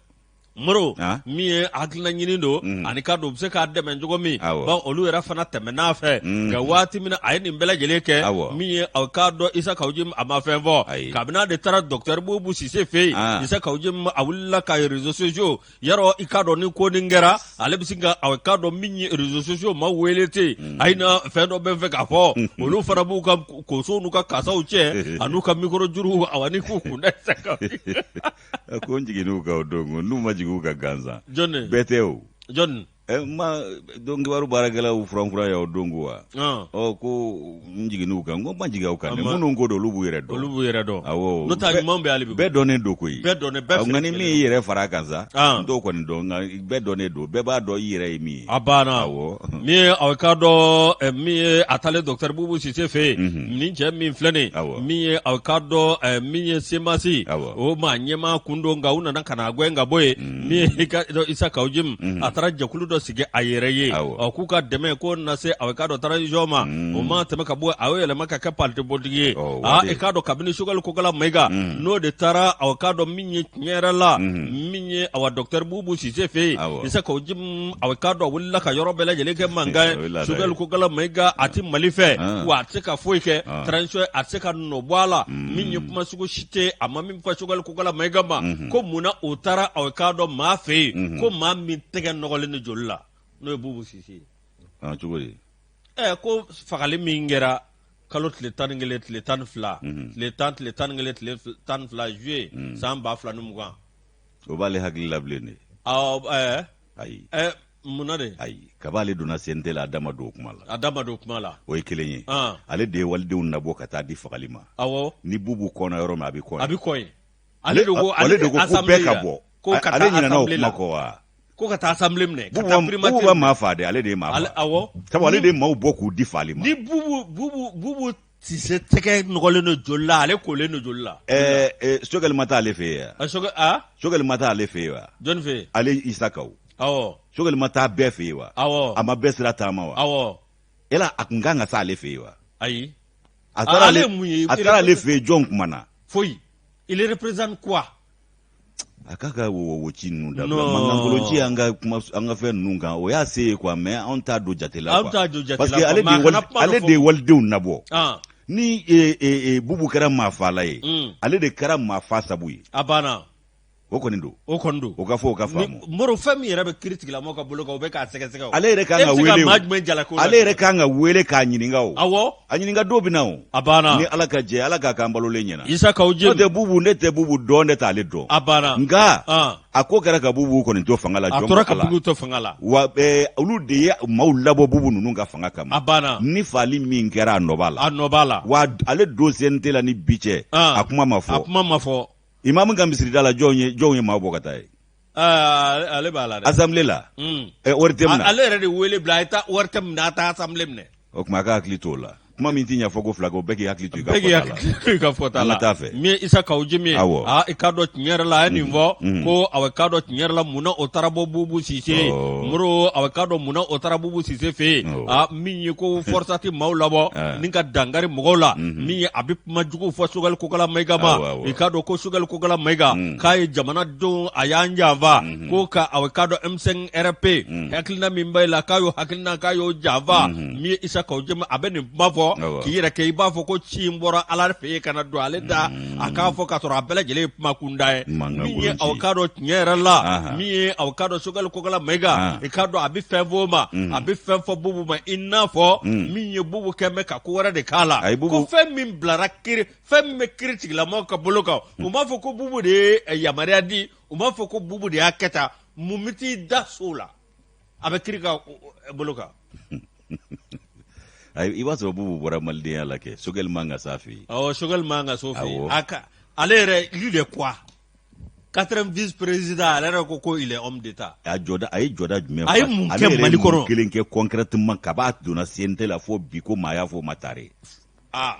Moro, Ah. min ye hakilina ɲini don ani k'a dɔn u bɛ se k'a dɛmɛ cogo min, Awɔ. bawo olu yɛrɛ fana tɛmɛn'a fɛ nka waati min na a ye nin bɛɛ lajɛlen kɛ, Awɔ. min ye aw k'a dɔn Isa Kawu Jim a ma fɛn fɔ. Ayi. Kabini a de taara docteur Bubu Sise fɛ yen, Ah. Isa Kawu Jim a wulila ka réseaux sociaux yarɔ, i k'a dɔn ni ko nin kɛra ale bɛ sin ka aw k'a dɔn min ye réseaux sociaux ma wele ten, ayi na fɛn dɔ bɛ fɛ k'a fɔ, olu fana b'u ka kosow n'u ka kasaw cɛ an'u ka micro juruw awa ni k'u kunda Isa Kawu Jim. Ko n jiginn'u kan o don ko n'u ma jigin u kan gansan. Jɔn de? Bɛɛ tɛ o. Jɔn? Ma don kibaru baarakɛlaw furanfuran ya o don ko wa. Ɔn. Ɔ, ko n jiginn'u kan, n ko n ma jigin aw kan dɛ, Ama- minnu ko don, olu b'u yɛrɛ dɔn. Olu b'u yɛrɛ dɔn. Awɔ. N'o tɛ a ɲuman bɛ hali bi. Bɛɛ dɔnnen don koyi. Bɛɛ dɔnnen, bɛɛ Nka ni fɛrɛ min y'i yɛrɛ fara a kan sa, Ah. n t'o kɔni dɔn, nka bɛɛ dɔnnen don, bɛɛ b'a dɔn i yɛrɛ ye min ye. A banna. Awɔ. Min ye aw k'a dɔn min ye a taalen docteur Bubu Sise fɛ yen, nin cɛ min filɛ nin ye, Awɔ. min ye aw k'a dɔn min ye CMAS, Awɔ. o maa ɲɛmaa kun don, nka u nana ka na gɛn ka bɔ yen. Min ye i ka dɔn Isa Kawu Jim, a taara jɛkulu dɔ sigi a yɛrɛ ye ɔ k'u ka dɛmɛ ko na se aw k'a dɔn transition ma mm. o ma tɛmɛ ka bɔ a y'o yɛlɛma ka kɛ parti politique ye aa i k'a dɔn kabini Choguel Kokala Mayiga mm. n'o de taara aw k'a dɔn min ye tiɲɛ yɛrɛ la mm. min ye awa docteur Bubu Sise fɛ yen Isa Kawu Jim aw k'a dɔn a wulila ka yɔrɔ bɛɛ lajɛlen kɛ mankan ye Choguel Kokala Mayiga a tɛ Mali fɛ ah. wa a tɛ se ka foyi kɛ ah. transition a tɛ se ka nɔ bɔ a la min ye kuma sugu si tɛ a ma min fɔ Choguel Kokala Mayiga ma mhm. ko mun na o taara aw k'a dɔn maa fɛ yen mhm. ko maa min tɛgɛ nɔgɔlen ni joli la n'o ye Bubu Sise ye. Ah, cogo di. Ɛ ko fagali min kɛra kalo tile 11 tile 12 mhm. tile 10 tile 11 tile 12 juillet san 2020. O b'ale hakili la bilen de. Awɔ ɛɛ. Ayi. Ɛ mun na de. Ayi kab'ale donna CNT la a da ma don o kuma la. A da ma don o kuma la. O ye kelen ye. Ale de ye walidenw nabɔ ka taa di fagali ma. Awɔ. Ni Bubu kɔnna yɔrɔ min a bɛ kɔn yen. A bɛ kɔn yen. Ale de ko ale de ko ko bɛɛ ka bɔ. Ko ka taa ale ɲinɛna o kuma kɔ wa? Ko ka taa assemblée minɛ. Ka taa primature. Bubu ma maa faa dɛ, ale de ye maa faa. Awɔ. Sabu ale de ye maaw bɔ k'u di fagali ma. Ni Bubu Bubu Bubu Sise tɛgɛ nɔgɔlen don joli la, ale kolen don joli la. Ɛɛ Sogɛli ma taa ale fɛ yen wa? Sogɛli a? Sogɛli ma taa ale fɛ yen wa? Jɔnni fɛ yen? Ale Isa Kawu. Awɔ. Sogɛli ma taa bɛɛ fɛ yen wa? Awɔ. A ma bɛɛ sira taama wa? Awɔ. Yala a tun kan ka s'ale fɛ yen wa? Ayi. A taara ale mun ye? A taara ale fɛ yen jɔn kumana? Foyi. Il représente quoi? A k'a ka wo ci ninnu dabila mankankolon ci an ka kuma an ka fɛn ninnu kan o y'a se ye quoi mais anw t'a don jate la quoi anw t'a don jate la parce que ale de ale de ye walidenw nabɔ ni Bubu kɛra maafaala ye mm. ale de kɛra maafa sabu ye a banna o kɔni don o kɔni don o ka fɔ o ka faamu Moro fɛn min yɛrɛ bɛ kiri tigilamɔgɔw ka bolo kan o bɛ k'a sɛgɛsɛgɛ o ale yɛrɛ kan ka wele maa jumɛn jalaki o ale yɛrɛ kan ka wele k'a ɲininka o awɔ a ɲininka don bɛ na o a banna ni ala ka jɛ ala k'a k'an balolen ɲɛna Isa Kawu Jim n'o tɛ bubu ne tɛ bubu dɔn ne t'ale dɔn a banna nka a ko kɛra ka bubu kɔni to fanga la a tora ka bubu to fanga la wa olu de ye maaw labɔ bubu ninnu ka fanga kama a banna ni faali min kɛra a nɔ b'a la a nɔ b'a la wa ale don CNT la ni bi cɛ a kuma ma fɔ a kuma ma fɔ imamu ka misirida la jɔn ye jɔn ye maaw bɔ ka taa ye ale b'a la dɛ assemblée la ORTM na ale yɛrɛ de wele bila a ye taa ORTM minɛ a taa assemblée minɛ o tuma a ka hakili t'o la kuma min tɛ ɲɛ fɔ ko fila kɛ o bɛɛ k'i hakili to i ka bɛɛ k'i hakili to i ka fɔta la an ka taa fɛ min ye Isa Kawu Jim ye awɔ aa i k'a dɔn tiɲɛ yɛrɛ la a ye nin fɔ ko awɔ i k'a dɔn tiɲɛ yɛrɛ la mun na o taara bɔ Bubu Sise Moro awɔ i k'a dɔn mun na o taara Bubu Sise fɛ yen aa min ye ko FORSAT maaw labɔ ni ka dankari mɔgɔw la min ye a bɛ kuma jugu fɔ Sogɛli Kokala Mayiga ma i k'a dɔn ko Sogɛli Kokala Mayiga k'a ye jamanadenw a y'an janfa ko ka awɔ i k'a dɔn M5 RP hakilina min b'a la k'a y'o hakilina k'a y'o janfa min ye Isa Kawu Jim a bɛ nin kuma fɔ k'i yɛrɛ kɛ i b'a fɔ ko ci in bɔra Ala fɛ yen ka na don ale da a k'a fɔ k'a sɔrɔ a bɛɛ lajɛlen ye kuma kunda ye min ye aw k'a dɔn tiɲɛ yɛrɛ la min ye aw k'a dɔn Sogɛli Kokala Mayiga i k'a dɔn a bɛ fɛn fɔ o ma a bɛ fɛn fɔ Bubu ma i n'a fɔ min ye Bubu kɛ bɛ ka ko wɛrɛ de k'a la ko fɛn min bilara kiri fɛn min bɛ kiri tigilamɔgɔw ka bolo kan u m'a fɔ ko Bubu de ye yamaruya di u m'a fɔ ko Bubu de y'a kɛ tan mun bɛ t'i da so la a bɛ kiri ka bolo kan i b'a sɔrɔ Bubu bɔra malidenya la kɛ Sogɛli man ka s'a fɛ yen awɔ Sogɛli man ka s'o fɛ yen a ka ale yɛrɛ lui de quoi quatrième vice président ale yɛrɛ ko ko il est homme d'état a jɔda a ye jɔda jumɛn a ye mun kɛ Mali kɔnɔ kelen kɛ concrètement kab'a donna CNT la fo bi ko maa y'a fɔ o ma tare aa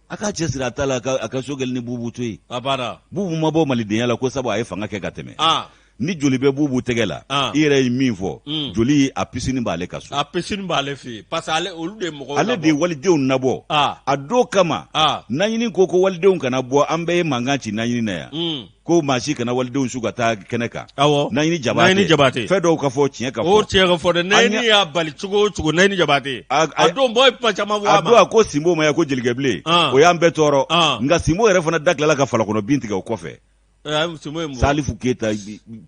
a k'a cɛsiri a ta la a ka Sogɛli ni Bubu to yen a banna Bubu ma bɔ malidenya la ko sabu a ye fanga kɛ ka tɛmɛ ah. ni joli bɛ Bubu tɛgɛ la ah. i yɛrɛ ye min fɔ mm. joli a pisini b'ale ka so a pisini b'ale fɛ yen parce que ale olu de ye mɔgɔw ale de ye walidenw nabɔ ah. a don kama naɲini ko ko walidenw kana bɔ an bɛɛ ye mankan ci naɲini na yan mm. ko maa si kana walidenw su ka taa kɛnɛ kan awɔ Naɲini Jabate Naɲini Jabate fɛn dɔw ka fɔ tiɲɛ ka fɔ o tiɲɛ ka fɔ dɛ Naɲini y'a bali cogo o cogo Naɲini Jabate a don bɔ ye kuma caman fɔ a ma a don a ko Sinbo ma ya ko jelikɛ bilen o y'an bɛɛ tɔɔrɔ nka Sinbo yɛrɛ fana da tilala ka falakɔnɔ bin tigɛ o kɔfɛ Salifu Keyita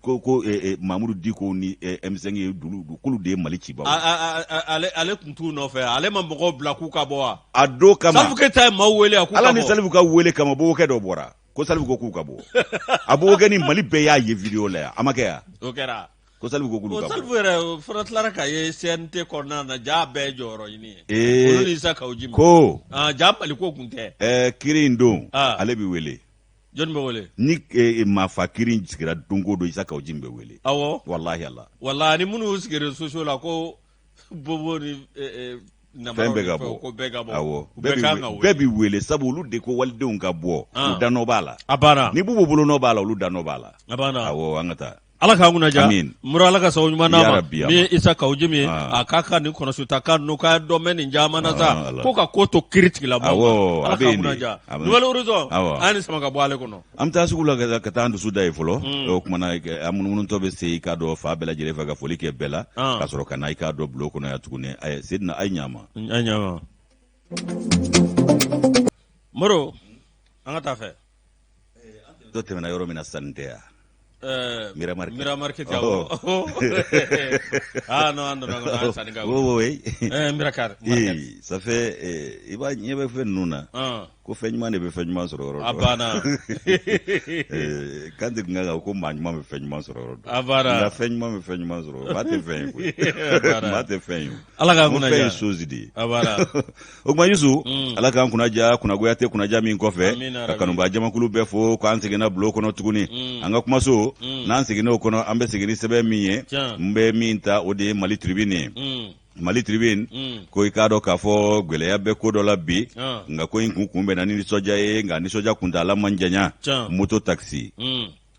ko ko Mamudu Diko ni M5 ye dulu k'olu de ye Mali cibaw ale ale tun t'u nɔfɛ ale ma mɔgɔw bila k'u ka bɔ wa a don kama Salifu Keyita ye maaw wele a k'u ka bɔ ala ni Salifu ka wele kama bobokɛ dɔ bɔra ko Salifu ko k'u ka bɔ a bobokɛ ni Mali bɛɛ y'a ye video la yan a ma kɛ yan o kɛra ko Salifu ko k'olu ka bɔ Salifu yɛrɛ fana tilara ka ye CNT kɔnɔna na jaa bɛɛ jɔyɔrɔ ɲini ye ee olu ni Isa Kawu Jim ko jaa Mali ko kun tɛ ɛɛ kiri in don ale bɛ wele jɔnni bɛ wele ni maafa kiri in sigira don o don Isa Kawu Jim bɛ wele awɔ walahi Ala walahi ni minnu y'u sigi réseaux sociaux la ko bobo ni fɛn bɛɛ ka bɔ ko bɛɛ ka bɔ awɔ bɛɛ bi wele sabu olu de ko walidenw ka bɔ u da nɔ b'a la a banna ni Bubu bolo nɔ b'a la olu da nɔ b'a la a banna awɔ an ka taa. Ala k'an kunna diya Moro Ala ka sababu ɲuman d'an ma min ye Isa Kawu Jimi ye ah. a k'a ka nin kɔnɔsuta kan ninnu k'a dɔ mɛn nin caman na sa ah, ko ka ko to kiri tigilamɔgɔw ma Ala k'an kunna diya Nouvel Horizon an ye nin sama ka bɔ ale kɔnɔ an bɛ taa sugu la ka taa an dusu da yen fɔlɔ hmm. o tuma na an munumunutɔ bɛ se i k'a dɔn fan bɛɛ lajɛlen fɛ ka foli kɛ bɛɛ la ah. ka sɔrɔ ka na i k'a dɔn bulon kɔnɔ yan tuguni Sedina a ye ɲa ma a ɲa ma Moro an ka taa fɛ dɔ tɛmɛna yɔrɔ min na sanni tɛ yan Mira Market awɔ ah non an donna kɔnɔ an sanni ka oui Mira car ee ça fait i b'a ɲɛ bɛ fɛn ninnu na ko fɛn ɲuman de bɛ fɛn ɲuman sɔrɔ yɔrɔ dɔ a banna Kante tun kan ko maa ɲuman bɛ fɛn ɲuman sɔrɔ yɔrɔ dɔ a banna nka fɛn ɲuman bɛ fɛn ɲuman sɔrɔ maa tɛ fɛn ye koyi maa tɛ fɛn ye Ala k'an kunna diya fɛn ye chose de ye a banna o tuma Yusu ala k'an kunna diya kunnagoya tɛ kunnaja min kɔfɛ ka kanubaa jamakulu bɛɛ fo k'an seginna bulon kɔnɔ tuguni an ka kumaso n'an seginna o kɔnɔ an bɛ segin ni sɛbɛn min ye n bɛ min ta o de ye Mali Tribune ye Mali Tribune ko i k'a dɔn k'a fɔ gɛlɛya bɛ ko dɔ la bi nka ko in kun kunbɛnna ni nisɔndiya ye nka nisɔndiya kuntaala man janya moto taxi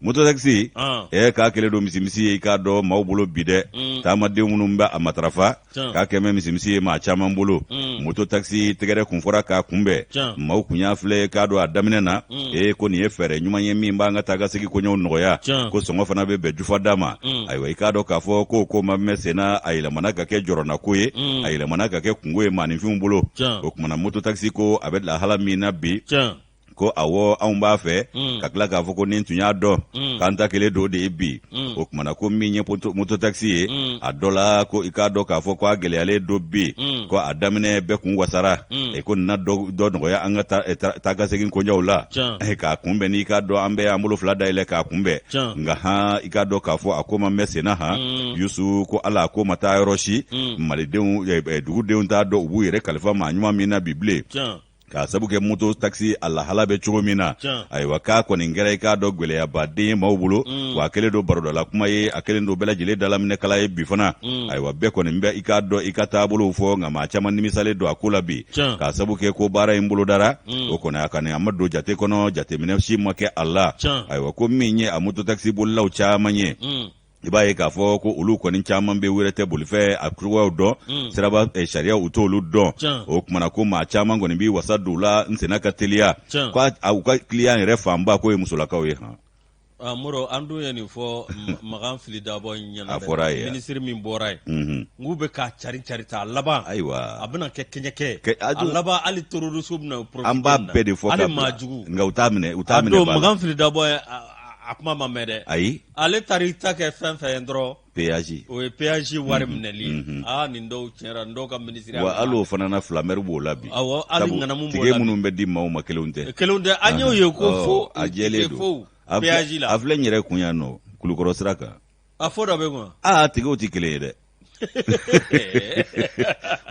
moto taxi ɛ k'a kɛlen don misimisi ye i k'a dɔn maaw bolo bi dɛ taamaden minnu bɛ a matarafa k'a kɛmɛ misimisi ye maa caman bolo moto taxi tɛgɛrɛ kun fɔra k'a kunbɛn maaw kun y'a filɛ k'a dɔn a daminɛ na ee ko nin ye fɛɛrɛ ɲuman ye min b'an ka taa ka segin koɲɛw nɔgɔya ko sɔngɔ fana bɛ bɛn jufa da ma ayiwa i k'a dɔn k'a fɔ ko ko ma mɛn senna a yɛlɛmana ka kɛ jɔrɔnako ye a yɛlɛmana ka kɛ kunko ye maaninfinw bolo o tuma na moto taxi ko a bɛ lahala min na bi ko awɔ anw b'a fɛ ka tila k'a fɔ ko ni tun y'a dɔn k'an ta kelen don de ye bi o tuma na ko min ye moto taxi ye a dɔ la ko i k'a dɔn k'a fɔ ko a gɛlɛyalen don bi ko a daminɛ bɛɛ kun wasara e ko nin na dɔ nɔgɔya an ka taa ka segin koɲɛw la k'a kunbɛn n'i k'a dɔn an bɛɛ y'an bolo fila dayɛlɛ k'a kunbɛn nka han i k'a dɔn k'a fɔ a ko ma mɛn senna han Yusu ko ala a ko ma taa yɔrɔ si malidenw dugudenw t'a dɔn u b'u yɛrɛ kalifa maa ɲuman min na bi bilen k'a sabu kɛ moto taxi a lahala bɛ cogo min na ayiwa k'a kɔni kɛra i k'a dɔn gɛlɛyabaden ye maaw bolo wa a kɛlen don barodala kuma ye a kɛlen don bɛɛ lajɛlen dalaminɛkala ye bi fana ayiwa bɛɛ kɔni bɛ i k'a dɔn i ka taabolow fɔ nka maa caman nimisalen don a ko la bi k'a sabu kɛ ko baara in bolodara o kɔni a kɔni a ma don jate kɔnɔ jateminɛ si ma kɛ a la ayiwa ko min ye a moto taxi bolilaw caman ye i b'a ye k'a fɔ ko olu kɔni caman bɛ wɛrɛ tɛ bolifɛn a cogoyaw dɔn siraba sariya u t'olu dɔn o tuma na ko maa caman kɔni b'i wasa don u la n senna ka teliya ko u ka kiliyan yɛrɛ fanba k'o ye musolakaw ye han ah, Moro an dun ye nin fɔ Makan Fily Dabo ɲɛna a fɔra ye minisiri min bɔra yen n k'u bɛ k'a cari cari ta a laban ayiwa a bɛna kɛ kɛɲɛkɛ a laban hali terroriste bɛna profiter an b'a bɛɛ de fɔ hali maa jugu nka u t'a minɛ u t'a minɛ a don Makan Fily Dabo ye a kuma ma mɛn dɛ ayi ale taara i ta kɛ fɛn fɛn ye dɔrɔn péage o ye péage wari minɛli ye aa nin dɔw tiɲɛra nin dɔw ka minisiriya wa hali o fana na filamɛri b'o la bi awɔ hali ŋanamu b'o la tike minnu bɛ di maaw ma kelenw tɛ kelenw tɛ an y'o ye ko fo a jɛlen don péage la a filɛ n yɛrɛ kun yan nɔ kulukɔrɔ sira kan a fo dɔ bɛ kun aa tikew tɛ kelen ye dɛ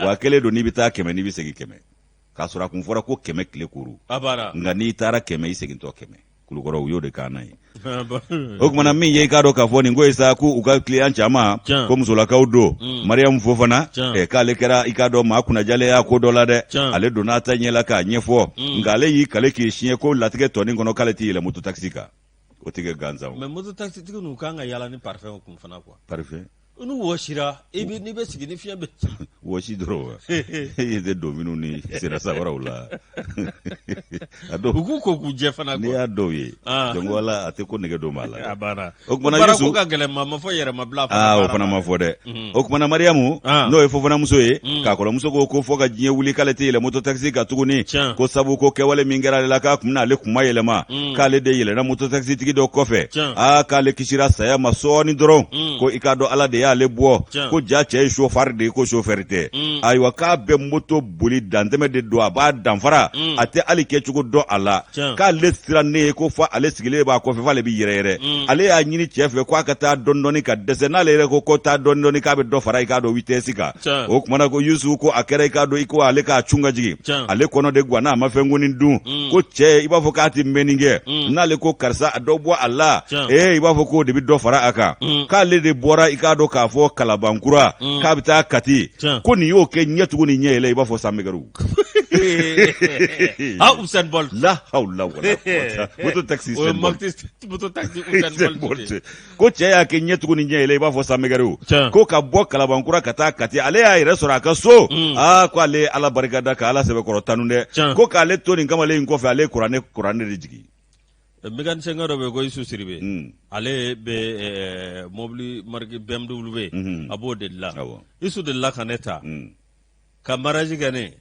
wa kelen don n'i bɛ taa 100 n'i bɛ segin 100 k'a sɔrɔ a kun fɔra ko 100 tile kuru nka n'i taara 100 i segintɔ 100 kulukɔrɔ u y'o de k'an na ye o tuma na min ye i k'a dɔn k'a fɔ nin ko ye sa ko u ka kiliyan caman ko musolakaw don mariyamu fofana k'ale kɛra i k'a dɔn maa kunnajalen y'a ko dɔ la dɛ ale donna a ta ɲɛ la k'a ɲɛfɔ nka ale y'i kale k'i siɲɛ ko latigɛ tɔnin kɔnɔ k'ale tɛ yɛlɛ moto takisi kan o tɛ kɛ gansan mais moto takisitigi ninnu kan ka yaala ni parfum kun fana quoi parfum N'u wɔsira i bɛ n'i bɛ sigi ni fiɲɛ bɛ ci wɔsi dɔrɔn wa e tɛ donfiniw ni senna sabaraw la a dɔw u k'u ko k'u jɛ fana n'i y'a dɔw ye donc wala a tɛ ko nege don maa la a banna o tuma na Yusu ko ka gɛlɛn maa ma fɔ yɛrɛmabila fana o fana ma fɔ dɛ o tuma na Mariyamu n'o ye Fofanamuso ye k'a kɔrɔmuso ko ko fo ka diɲɛ wuli k'ale tɛ yɛlɛ moto taxi kan tuguni ko sabu ko kɛwale min kɛra ale la k'a kun bɛna ale kunmayɛlɛma k'ale de yɛlɛnna moto taxi tigi dɔ kɔfɛ aa k'ale kisira saya ma sɔɔni dɔrɔn ko i k'a dɔn ala de y'ale bɔ ko ja cɛ ye sofari de ye ko sofɛri tɛ ayiwa k'a bɛ moto boli dantɛmɛ de don a b'a danfara a tɛ hali kɛcogo dɔn a la k'ale sirannen ye ko fo ale sigilen b'a kɔfɛ f'ale bɛ yɛrɛyɛrɛ ale y'a ɲini cɛ fɛ k'a ka taa dɔɔni dɔɔni ka dɛsɛ n'ale yɛrɛ ko ko taa dɔɔni dɔɔni k'a bɛ dɔ fara i k'a dɔn vitesse kan o tuma na ko Yusu ko a kɛra i k'a dɔn i ko ale k'a cun ka jigin ale kɔnɔ de ganna a ma fɛn kɔni dun ko cɛ i b'a fɔ k'a tɛ mɛnni kɛ n'ale ko karisa a dɔ bɔ a la ee i b'a fɔ k'o de bɛ dɔ fara a kan k'ale de bɔra i k'a dɔn k'a fɔ Kalabankura k'a bɛ taa Kati ko nin y'o kɛ ɲɛ tugun ni ɲɛ yɛlɛ i b'a fɔ sanmɛgɛru Ah, Usain Bolt. La hawla wala quwwata. Moto taxi O ye Usain Bolt. Moto taxi Usain Bolt. Ko cɛ y'a kɛ ɲɛ tugun ni ɲɛ yɛlɛ i b'a fɔ samɛgɛriw. Tiɲɛ. Ko ka bɔ Kalabankura ka taa Kati, ale y'a yɛrɛ sɔrɔ a ka so. Aa, ko ale ye Ala barika da ka Ala sɛbɛkɔrɔ tanu dɛ. Tiɲɛ. Ko k'ale to nin kamalen in kɔfɛ, ale ye kuranɛ de jigin. Mécanicien dɔ bɛ yen ko Isu Siribe. Ale bɛ mobili marque BMW, a b'o de dilan. Isu delila ka ne ta ka mariage kɛ ne.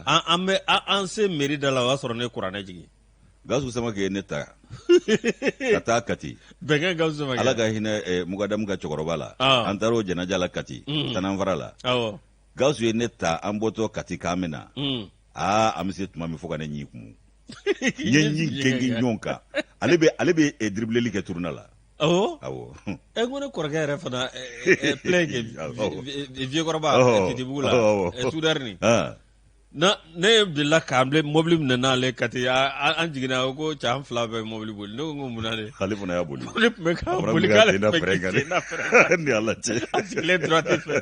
An bɛ an se mairie da la, o y'a sɔrɔ ne kuranɛ jigin. Gawusu Samakɛ ye ne ta ka taa Kati. Bɛnkɛ Gawusu Samakɛ. Ala ka hinɛ mukadamu ka cɛkɔrɔba la. An taara o janaja la Kati, Tananfara la. Gawusu ye ne ta, an bɔtɔ Kati k'an bɛ na. Aa, an bɛ se tuma min fo ka ne ɲin kumu. N ye ɲin gengen ɲɔgɔn kan. Ale bɛ dribbleli kɛ tournant la. Awɔ. Awɔ. Ɛ, n ko ne kɔrɔkɛ yɛrɛ fana plein kɛ vieux kɔrɔba Titibugu la, soudeur nin. Na ne delila k'an bilen mobili minɛ n'ale Kati, an jiginna, a ko cɛ, an fila bɛɛ mobili boli. Ne ko n ko mun na de? Ale fana y'a boli. Ne tun bɛ k'a boli k'ale tun bɛ k'i sen da frein kan. Ni Ala cɛ. A sigilen droite fɛ.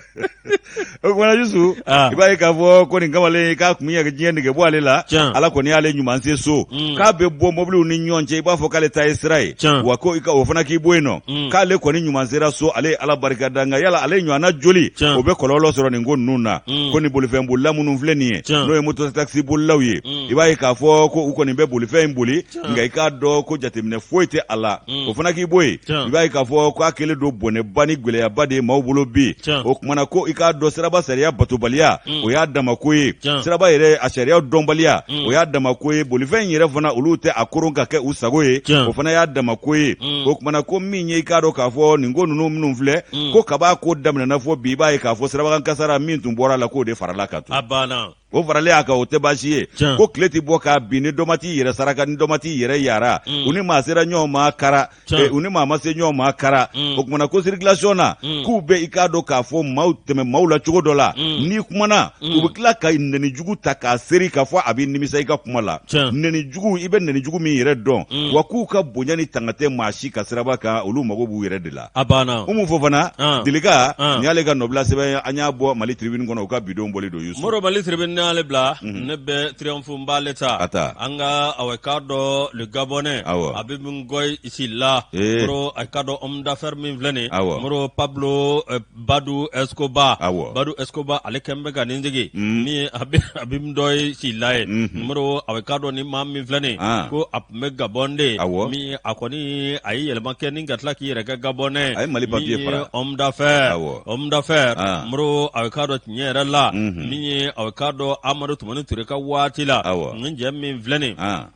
O kumana Yusu, i b'a ye k'a fɔ ko nin kamalen k'a tun ye diɲɛ nege bɔ ale la. Ala kɔni y'ale ɲuman se so. K'a bɛ bɔ mobiliw ni ɲɔgɔn cɛ i b'a fɔ k'ale ta ye sira ye. Wa ko o fana k'i bɔ yen nɔ. K'ale kɔni ɲuman sera so, ale ye Ala barika da, nka yala ale ɲɔgɔnna joli o bɛ kɔlɔlɔ sɔrɔ nin ko ninnu na. Ko ni bolifɛn bolila minnu filɛ nin ye, n'o ye moto taxi bolilaw ye, i b'a ye k'a fɔ ko u kɔni bɛ bolifɛn in boli, nka i k'a dɔn ko jateminɛ foyi tɛ a la. O fana k'i bɔ yen, i b'a ye k'a fɔ k'a kɛlen don bɔnɛba ni gɛlɛyaba de ye maaw bolo bi. O kumana ko i k'a dɔn siraba sariya batobaliya, o y'a dama ko ye. Siraba yɛrɛ a sariya dɔnbaliya, o y'a dama ko ye. Bolifɛn in yɛrɛ fana, olu tɛ a koron ka kɛ u sago ye, o fana y'a dama ko ye. O kumana ko min ye, i k'a dɔn k'a fɔ nin ko ninnu minnu filɛ, ko kab'a ko daminɛna fo bi, i b'a ye k'a fɔ sirabakan kasara min tun bɔra a la, k'o de farala kan tun. A banna. O faralen a kan, o tɛ baasi ye. Ko tile tɛ bɔ k'a bin ni dɔ ma t'i yɛrɛ saraka, ni dɔ ma t'i yɛrɛ yara. U ni maa sera ɲɔgɔn ma kara, u ni maa ma se ɲɔgɔn ma kara. O kumana ko circulation na, k'u bɛ i k'a dɔn k'a fɔ maaw tɛmɛ maaw la cogo dɔ la, n'i kumana, u bɛ tila ka nɛni jugu ta k'a seri k'a fɔ a bɛ nimisa i ka kuma la. Nɛni jugu, i bɛ nɛni jugu min yɛrɛ dɔn. Wa k'u ka bonya ni tanga tɛ maa si ka siraba kan, olu mago b'u yɛrɛ de la. A banna. Umu Fofana, Dilika, nin y'ale ka nɔbila sɛbɛn, an y'a bɔ Mali Tribune kɔnɔ, u ka bidon bɔli don Yusu. Moro, Mali Tribune y'ale bila, ne bɛ Triomphe n b'ale ta. A ta. An ka awa k'a dɔn le Gabonais, awɔ, Habib Ngoy Sylla, Moro, a k'a dɔn homme d'affaires min filɛ nin ye, awɔ, Moro Pablo Badu Escobar, awɔ, Badu Escobar, ale kɛlen bɛ ka nin sigi, min ye Habib Ngoy Sylla ye, Moro, a k'a dɔn ni maa min filɛ nin ye, ko a tun bɛ Gabon de, awɔ, min ye a kɔni a ye yɛlɛma kɛ ni ka tila k'i yɛrɛ kɛ Gabonais, a ye Mali papier min ye homme d'affaires, awɔ, homme d'affaires, Moro, a k'a dɔn tiɲɛ yɛrɛ la, min ye a k'a dɔn Amadu Tumani Ture ka waati la, awɔ, nin cɛ min filɛ nin ye,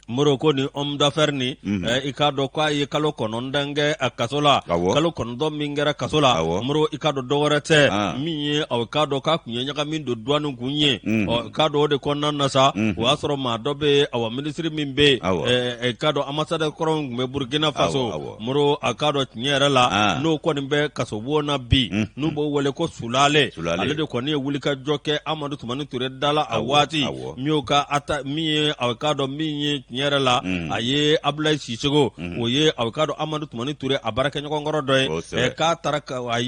Moro, ko ni homme d'affaires nin, i k'a dɔn k'a ye kalo 9 kɛ a kaso la. Kalo 9 min kɛra kaso la, Moro, i k'a dɔn dɔwɛrɛ tɛ, min ye a k'a dɔn k'a tun ye ɲagami don douane kun ye. Ɔ, k'a dɔn o de kɔnɔna na sa, o y'a sɔrɔ maa dɔ bɛ yen, awa minisiri min bɛ yen, i k'a dɔn ambassadeur kɔrɔ min tun bɛ Burkina Faso, Moro, a k'a dɔn tiɲɛ yɛrɛ la, n'o kɔni bɛ kasobon na bi, n'u b'o wele ko Sulale, ale de kɔni ye wulikajɔ kɛ Amadu Tumani Ture da la a waati. Min y'o ka ata min ye a k'a dɔn min ye tiɲɛ yɛrɛ la, a ye Abulayi Sisoko, o ye a k'a dɔn Amadu Tumani Ture a baarakɛɲɔgɔn kɔrɔ dɔ ye, k'a taara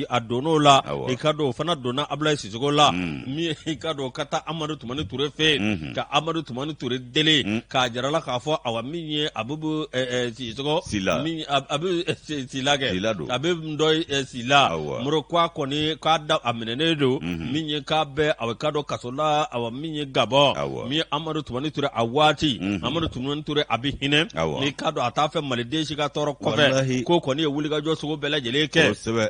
a donn'o la, i k'a dɔn o fana donna Abulayi Sisoko la, min ye i k'a dɔn ka taa Amadu Tumani Ture fɛ yen ka Amadu Tumani Ture deli k'a jira la k'a fɔ awa min ye Abubu Sisoko min Abu Sila kɛ Habib Ndoye Sila, Moro, k'a kɔni k'a da a minɛnen don, min ye k'a bɛ a k'a dɔn kaso la, awa min ye Gabon, min ye Amadu Tumani Ture a waati, Amadu Tumani Ture a bɛ hinɛ, n'i k'a dɔn a t'a fɛ maliden si ka tɔɔrɔ kɔfɛ, k'o kɔni ye wulikajɔ sugu bɛɛ lajɛlen kɛ.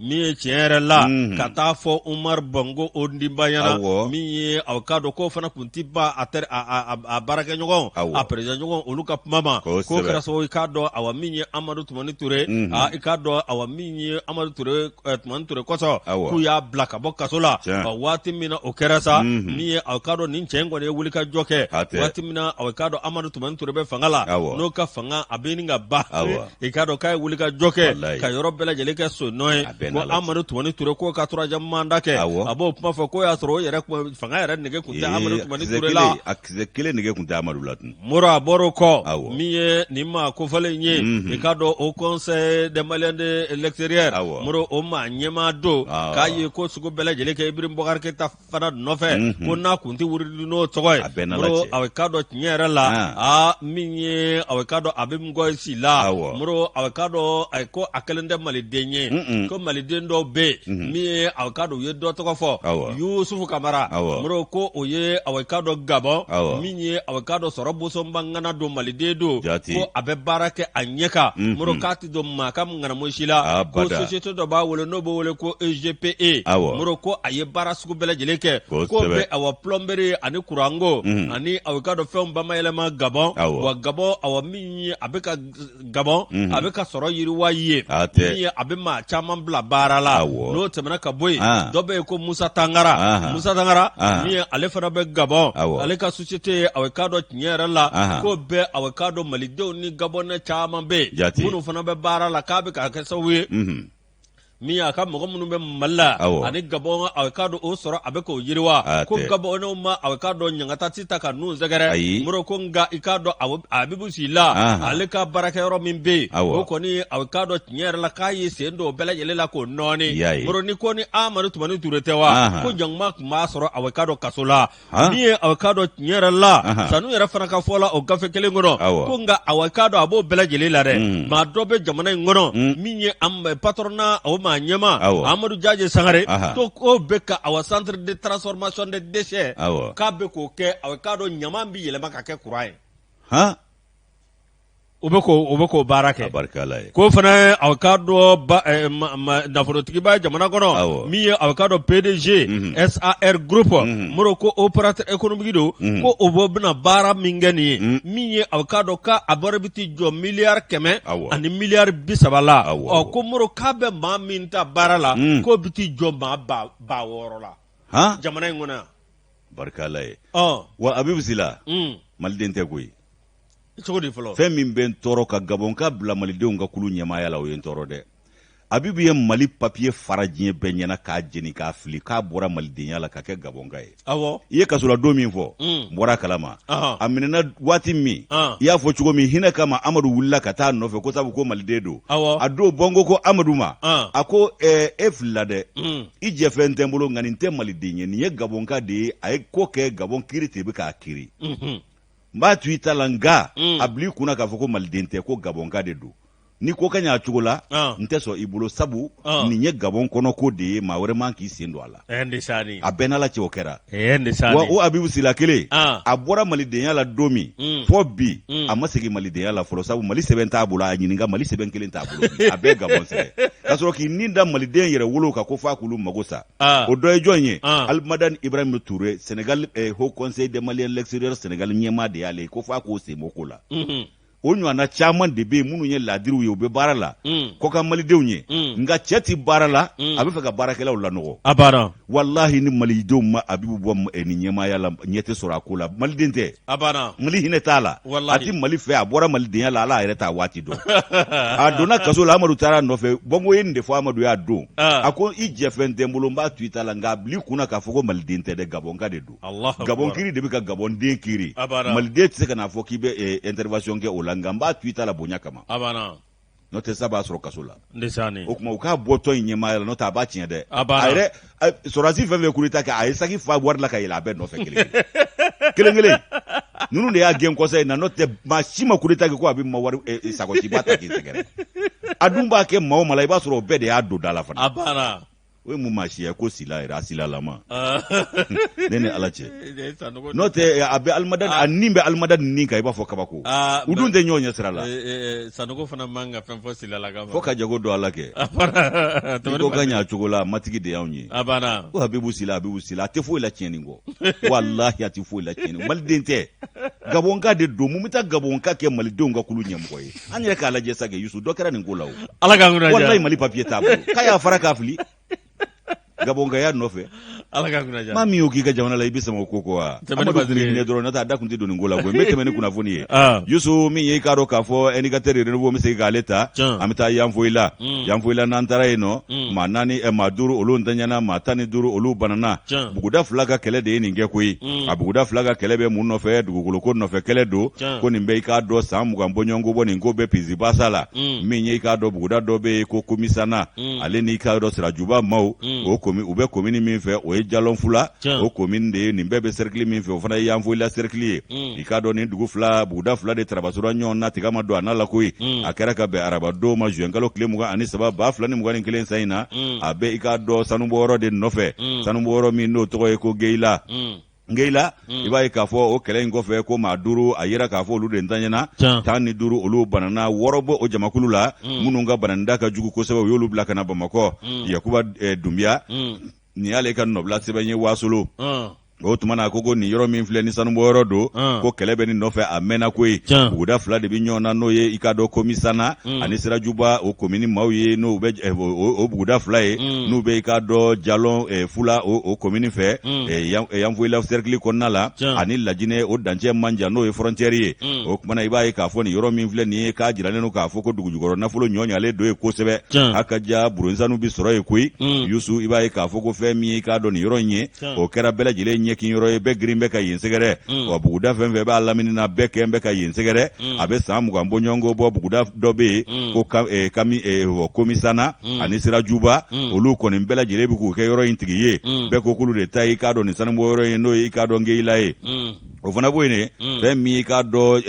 Min ye tiɲɛ yɛrɛ la, ka taa fɔ Umar Bongo Ondimba ɲɛna, min ye a k'a dɔn k'o fana tun tɛ ban a baarakɛɲɔgɔn, a président ɲɔgɔn, olu ka kuma ma, k'o kɛra sababu i k'a dɔn awa min ye Amadu Tumani Ture, i k'a dɔn awa min ye Amadu Ture Tumani Ture kosɔn, k'u y'a bila ka bɔ kaso la. Waati min na o kɛra sa, min ye a k'a dɔn nin cɛ in kɔni ye wulikajɔ kɛ waati min na a k'a dɔn Amadu Tumani Ture bɛ fanga la, n'o ka fanga a bɛ ɲini ka ban, i k'a dɔn k'a ye wulikajɔ kɛ ka yɔrɔ bɛɛ lajɛlen kɛ so nɔ ye. ko Amadu Tumani Ture k'o ka troisième mandat kɛ a b'o kuma fɔ k'o y'a sɔrɔ o yɛrɛ fanga yɛrɛ nege tun tɛ Amadu Tumani Ture la a kisɛ kelen nege tun tɛ Amadu la tun Moro a bɔr'o kɔ min ye nin maa kofɔlen ye i k'a dɔn Haut Conseil des Maliens de l'extérieur Moro o maa ɲɛmaa don k'a ye ko sugu bɛɛ lajɛlen kɛ Ibrahim Boubacar Keita fana nɔfɛ mhm. ko n'a kun tɛ wurudi n'o tɔgɔ ye Moro a k'a dɔn tiɲɛ yɛrɛ la ah. aa min ye a k'a dɔn Habib Ngoy Sila Moro a k'a dɔn a ko a kelen tɛ maliden ye ko maliden dɔw bɛ yen mhm. min ye a k'a dɔn u ye dɔ tɔgɔ fɔ Yusufu Kamara Moro ko o ye a k'a dɔn Gabɔn min ye a k'a dɔn sɔrɔ bosonba ŋana don maliden don ko a bɛ baara kɛ a ɲɛ kan mhm. Moro k'a tɛ don maa ka ŋanamu si la ko société dɔ b'a bolo n'o bɛ wele ko EGPE Moro ko a ye baara sugu bɛɛ lajɛlen kɛ k'o bɛ awa plomberie ani kuranko mhm. ani aw k'a dɔn fɛnw bamayɛlɛma Gabɔn wa Gabɔn awa min ye a bɛ ka Gabɔn mhm. a bɛ ka sɔrɔ yiriwa yen min ye a bɛ maa caman bila baara la n'o tɛmɛna ka bɔ yen ah. dɔ bɛ yen ko Musa Tangara ah. Musa Tangara ah. min ye ale fana bɛ Gabɔn ale ka société aw k'a dɔn tiɲɛ yɛrɛ la k'o bɛ aw k'a dɔn malidenw ni gabɔnɛ caman bɛ yen minnu fana bɛ baara la k'a bɛ ka kɛ sababu ye mhm. min y'a ka mɔgɔ minnu bɛ mali la ani gabɔn aw k'a dɔn o sɔrɔ a bɛ k'o yiriwa ko gabɔnɛw ma aw k'a dɔn ɲangata ti ta ka n'u sɛgɛrɛ Moro ko nka i k'a dɔn Abibu Sila ale ka baarakɛyɔrɔ min bɛ yen o kɔni aw k'a dɔn tiɲɛ yɛrɛ la k'a ye sen don o bɛɛ lajɛlen la k'o nɔɔni Moro ni ko ni Amadu Tumani Ture tɛ wa ko jakuma tun b'a sɔrɔ aw k'a dɔn kaso la min ye aw k'a dɔn tiɲɛ yɛrɛ la Sanu yɛrɛ fana ka fɔ la o gafe kelen kɔnɔ ko nka aw k'a dɔn a b'o bɛɛ lajɛlen la dɛ mm. maa dɔ bɛ jamana in kɔnɔ mm. min ye patronat o maa ɲɛmaa Amadu Jaje Sangare to k'o bɛ ka awa centre de transformation de déchets k'a bɛ k'o kɛ aw k'a dɔn ɲaman bɛ yɛlɛma ka kɛ kuran ye U bɛ u bɛ k'o baara kɛ k'o fana aw k'a dɔn nafolotigiba ye jamana kɔnɔ min ye aw k'a dɔn PDG SAR Groupe Moro ko opérateur économique don ko o bɔ bɛna baara min kɛ nin ye min ye aw k'a dɔn k'a wari bɛ t'i jɔ miliyari 100 ani miliyari 30 la ɔ ko Moro k'a bɛ maa min ta baara la k'o bɛ t'i jɔ maa 6000 la jamana in kɔnɔ yan barika Ala ye wa Abibu Sila maliden tɛ koyi cogo di fɔlɔ fɛn min bɛ n tɔɔrɔ ka gabɔnka bila malidenw ka kulu ɲɛmaaya la o ye n tɔɔrɔ dɛ abibu ye mali papiye fara diɲɛ bɛɛ ɲɛna k'a jeni k'a fili k'a bɔra malidenya la ka kɛ gabɔnka ye awɔ i ye kasoladon min fɔ n bɔra a kalama a minɛna waati min i y'a fɔ cogo min hinɛ kama amadu wulila ka taa nɔfɛ ko sabu ko maliden don awɔ a don bɔnko ko amadu ma a ko e filila dɛ i jɛfɛn tɛ n bolo nka nin tɛ maliden ye nin ye gabɔnka de ye a ye ko kɛ gabɔn kiri de bɛ k'a kiri n b'a to i ta la nka mm. a bil'i kunna k'a fɔ ko maliden tɛ ko gabɔnka de don ni ko ka ɲa a cogo la ah. n tɛ sɔn i bolo sabu ah. nin ye gabɔn kɔnɔ ko de ye maa wɛrɛ man k'i sen don a la a bɛɛ n'ala cɛ o kɛra wa o abibu sila kelen ah. a bɔra malidenya la don min mm. fɔ bi mm. a ma segin malidenya la fɔlɔ sabu mali sɛbɛn t'a bolo a ɲininka mali sɛbɛn kelen t'a bolo a bɛɛ gabɔn sɛbɛn ka sɔrɔ k'i ni da maliden yɛrɛwolo kan ko f'a k'olu mago sa Ah. o dɔ ye jɔn ye ah. Almadani Ibrahim Touré Sénégal eh, Haut Conseil des Maliens l'extérieur Sénégal ɲɛmaa de y'ale ye ko f'a k'o sen bɔ ko la mhm. o ɲɔgɔnna caman de bɛ yen minnu ye laadiriw ye u bɛ baara la mm. kɔkan malidenw ye mm. nka cɛ ti baara la mm. a bɛ fɛ ka baarakɛlaw lanɔgɔ a banna walahi ni malidenw ma Abibu bɔ eh, nin ɲɛmaaya la ɲɛ tɛ sɔrɔ a ko la maliden tɛ a banna mali hinɛ t'a la a ti mali fɛ a bɔra malidenya la ala yɛrɛ t'a waati dɔn a donna kaso la amadu taara a nɔfɛ bɔnko ye nin de fɔ amadu y'a don ah. a ko i jɛfɛn tɛ n bolo n b'a to i ta la nka a bil'i kunna k'a fɔ ko maliden tɛ dɛ gabɔnka de don gabɔn kiri de bɛ ka gabɔnden kiri maliden tɛ se ka n'a fɔ k'i bɛ eh, intervention kɛ o la nka n b'a to i ta la bonya kama n'o tɛ sa b'a sɔrɔ kaso la o tuma u k'a bɔ tɔn in ɲɛmaaya la n'o tɛ a b'a tiɲɛ dɛ a yɛrɛ sɔrɔdasi fɛn fɛn coup d'état kɛ a ye saki fa wari la ka yɛlɛ a bɛɛ nɔfɛ kelen kelen kelen ninnu de y'a gɛn kɔsa in na n'o tɛ maa si ma coup d'état kɛ ko a bɛ ma wari sakɔsiba ta k'i sɛgɛrɛ a dun b'a kɛ maa o maa la i b'a sɔrɔ o bɛɛ de y'a don da la fana o ye mun maa siya ko sila yɛrɛ a silalama ne ni ala cɛ n'o tɛ a bɛ alimadani a nin bɛ alimadani nin kan i b'a fɔ kabako u dun tɛ ɲɔgɔn ɲɛ sira la sanogo fana man ka fɛn fɔ silala fo ka jago don ala kɛ ni ko ka ɲa a cogo la matigi de y'anw ye a banna ko habibu sila habibu sila a tɛ foyi la tiɲɛni kɔ walahi a tɛ foyi la tiɲɛni maliden tɛ gabɔnka de don mun bɛ taa gabɔnka kɛ malidenw ka kulu ɲɛmɔgɔ ye an yɛrɛ k'a lajɛ sa kɛ yusu dɔ kɛra nin ko la o ala k'an kunna walayi mali papiye t'a bolo k'a y'a fara k'a fili gabɔnkaya nɔfɛ. Ala ka kunna diya. Maa min y'o k'i ka jamana la, i bɛ sama o ko kɔ wa? Tɛmɛ ni Amadu Basiri kun ye. hinɛ dɔrɔn, n'o tɛ a da kun tɛ don nin ko la koyi. N bɛ tɛmɛ ni kunnafoni ye. Ah. Yusu, min ye i k'a dɔn k'a fɔ indicateur de renouveau, n bɛ segin k'ale ta. Tiɲɛ. An bɛ taa Yanfolila. Yanfolila, n'an taara yen nɔ, maa naani, maa duuru olu ntanyana, maa 15 olu banana. Tiɲɛ. Buguda fila ka kɛlɛ de ye nin kɛ koyi. A buguda fila ka kɛlɛ bɛ mun nɔfɛ? Dugukolo ko nɔfɛ kɛlɛ don. Tiɲɛ. Ko nin bɛ i k'a dɔn san 20 bɔɲɔgɔnko bɔ, nin ko bɛ pisibasa la. Min ye i k'a dɔn buguda dɔ bɛ yen ko Komisana. Ale n'i k'a dɔn Sirajuba maaw, o komi u bɛ komini min fɛ, o ye Jalɔnfula o komini de ye. Nin bɛɛ bɛ sɛrikili min fɛ, o fana ye Yanfolila sɛrikili ye. I k'a dɔn nin dugu fila, buguda fila de tarabasora ɲɔgɔn na, tiga ma don a na la koyi. A kɛra ka bɛn arabadon ma, zuwɛnkalo tile 23 2021 san in na. A bɛ i k'a dɔn sanubɔyɔrɔ de nɔfɛ, sanubɔyɔrɔ min n'o tɔgɔ ye ko Geyila. Ngeyila, i b'a ye k'a fɔ o kɛlɛ in kɔfɛ ko maa duuru, a yera k'a fɔ olu de ntanyana, 15 olu banana, wɔɔrɔ bɔ o jamakulu la minnu ka bananida ka jugu kosɛbɛ, u y'olu bila ka na Bamakɔ. Yakuba Dunbiya, nin y'ale ka nɔbila sɛbɛn ye Waasolo. O tuma na a ko nin yɔrɔ min filɛ ni sanubɔyɔrɔ don, ko kɛlɛ bɛ nin nɔfɛ a mɛnna koyi. Buguda fila de bɛ ɲɔgɔn na, n'o ye i k'a dɔn Komisana ani Sirajuba o komini maaw ye, n'o bɛ o buguda fila ye, n'u bɛ i k'a dɔn Jalɔn Fula o komini fɛ, Yanfolila sɛrikili kɔnɔna la, ani Lajinɛ o dancɛ man jan, n'o ye frontière ye. O tuma na i b'a ye k'a fɔ nin yɔrɔ min filɛ nin ye, k'a jiralen don k'a fɔ ko dugujukɔrɔ nafolo ɲɔɲalen don yen kosɛbɛ, a ka ja burun sanu bɛ sɔrɔ yen koyi. Yusu, i b'a ye k'a fɔ ko fɛn min ye i k'a dɔn nin yɔrɔ in ye, o kɛra bɛɛ lajɛlen ɲɛkin yɔrɔ ye, bɛɛ girin bɛ ka yen sɛgɛrɛ. Wa buguda fɛn fɛn b'a lamini na, bɛɛ kɛn bɛ ka yen sɛgɛrɛ. A bɛ san 20 bɔɲɔgɔnko bɔ, buguda dɔ bɛ yen ko Komisana ani Sirajuba, olu kɔni bɛɛ lajɛlen bɛ k'u kɛ yɔrɔ in tigi ye. Bɛɛ ko k'olu de ta ye i k'a dɔn nin sanubɔyɔrɔ ye, n'o ye i k'a dɔn Ngeyila ye. O fana bɔ yen, fɛn min i k'a dɔn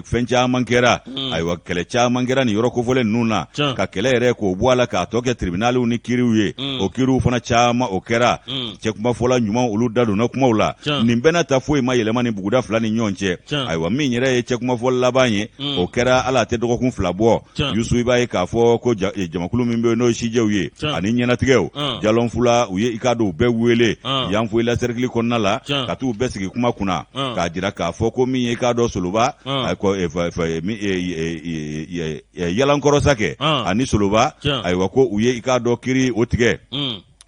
fɛn caman kɛra, ayiwa kɛlɛ caman kɛra nin yɔrɔ kofɔlen ninnu na, ka kɛlɛ yɛrɛ k'o bɔ a la k'a tɔ kɛ tribunaliw ni kiriw ye. O kiriw fana caman o kɛra, cɛkumafɔla ɲuman olu da donna kumaw la. Nin bɛɛ n'a ta, foyi ma yɛlɛma nin buguda fila ni ɲɔgɔn cɛ. Ayiwa, min yɛrɛ ye cɛkumafɔ laban ye, o kɛra ala tɛ dɔgɔkun 2 bɔ. Yusu, i b'a ye k'a fɔ ko jamakulu min bɛ yen n'o ye sijɛw ye ani ɲɛnatigɛw, Jalɔnfula, u ye i k'a dɔn u bɛɛ wele Yanfolila sɛrikili kɔnɔna la ka t'u bɛɛ sigi kuma kunna, k'a jira k'a fɔ ko min ye i k'a dɔn Soloba Yalankɔrɔsa kɛ ani Soloba, ayiwa ko u ye i k'a dɔn kiri o tigɛ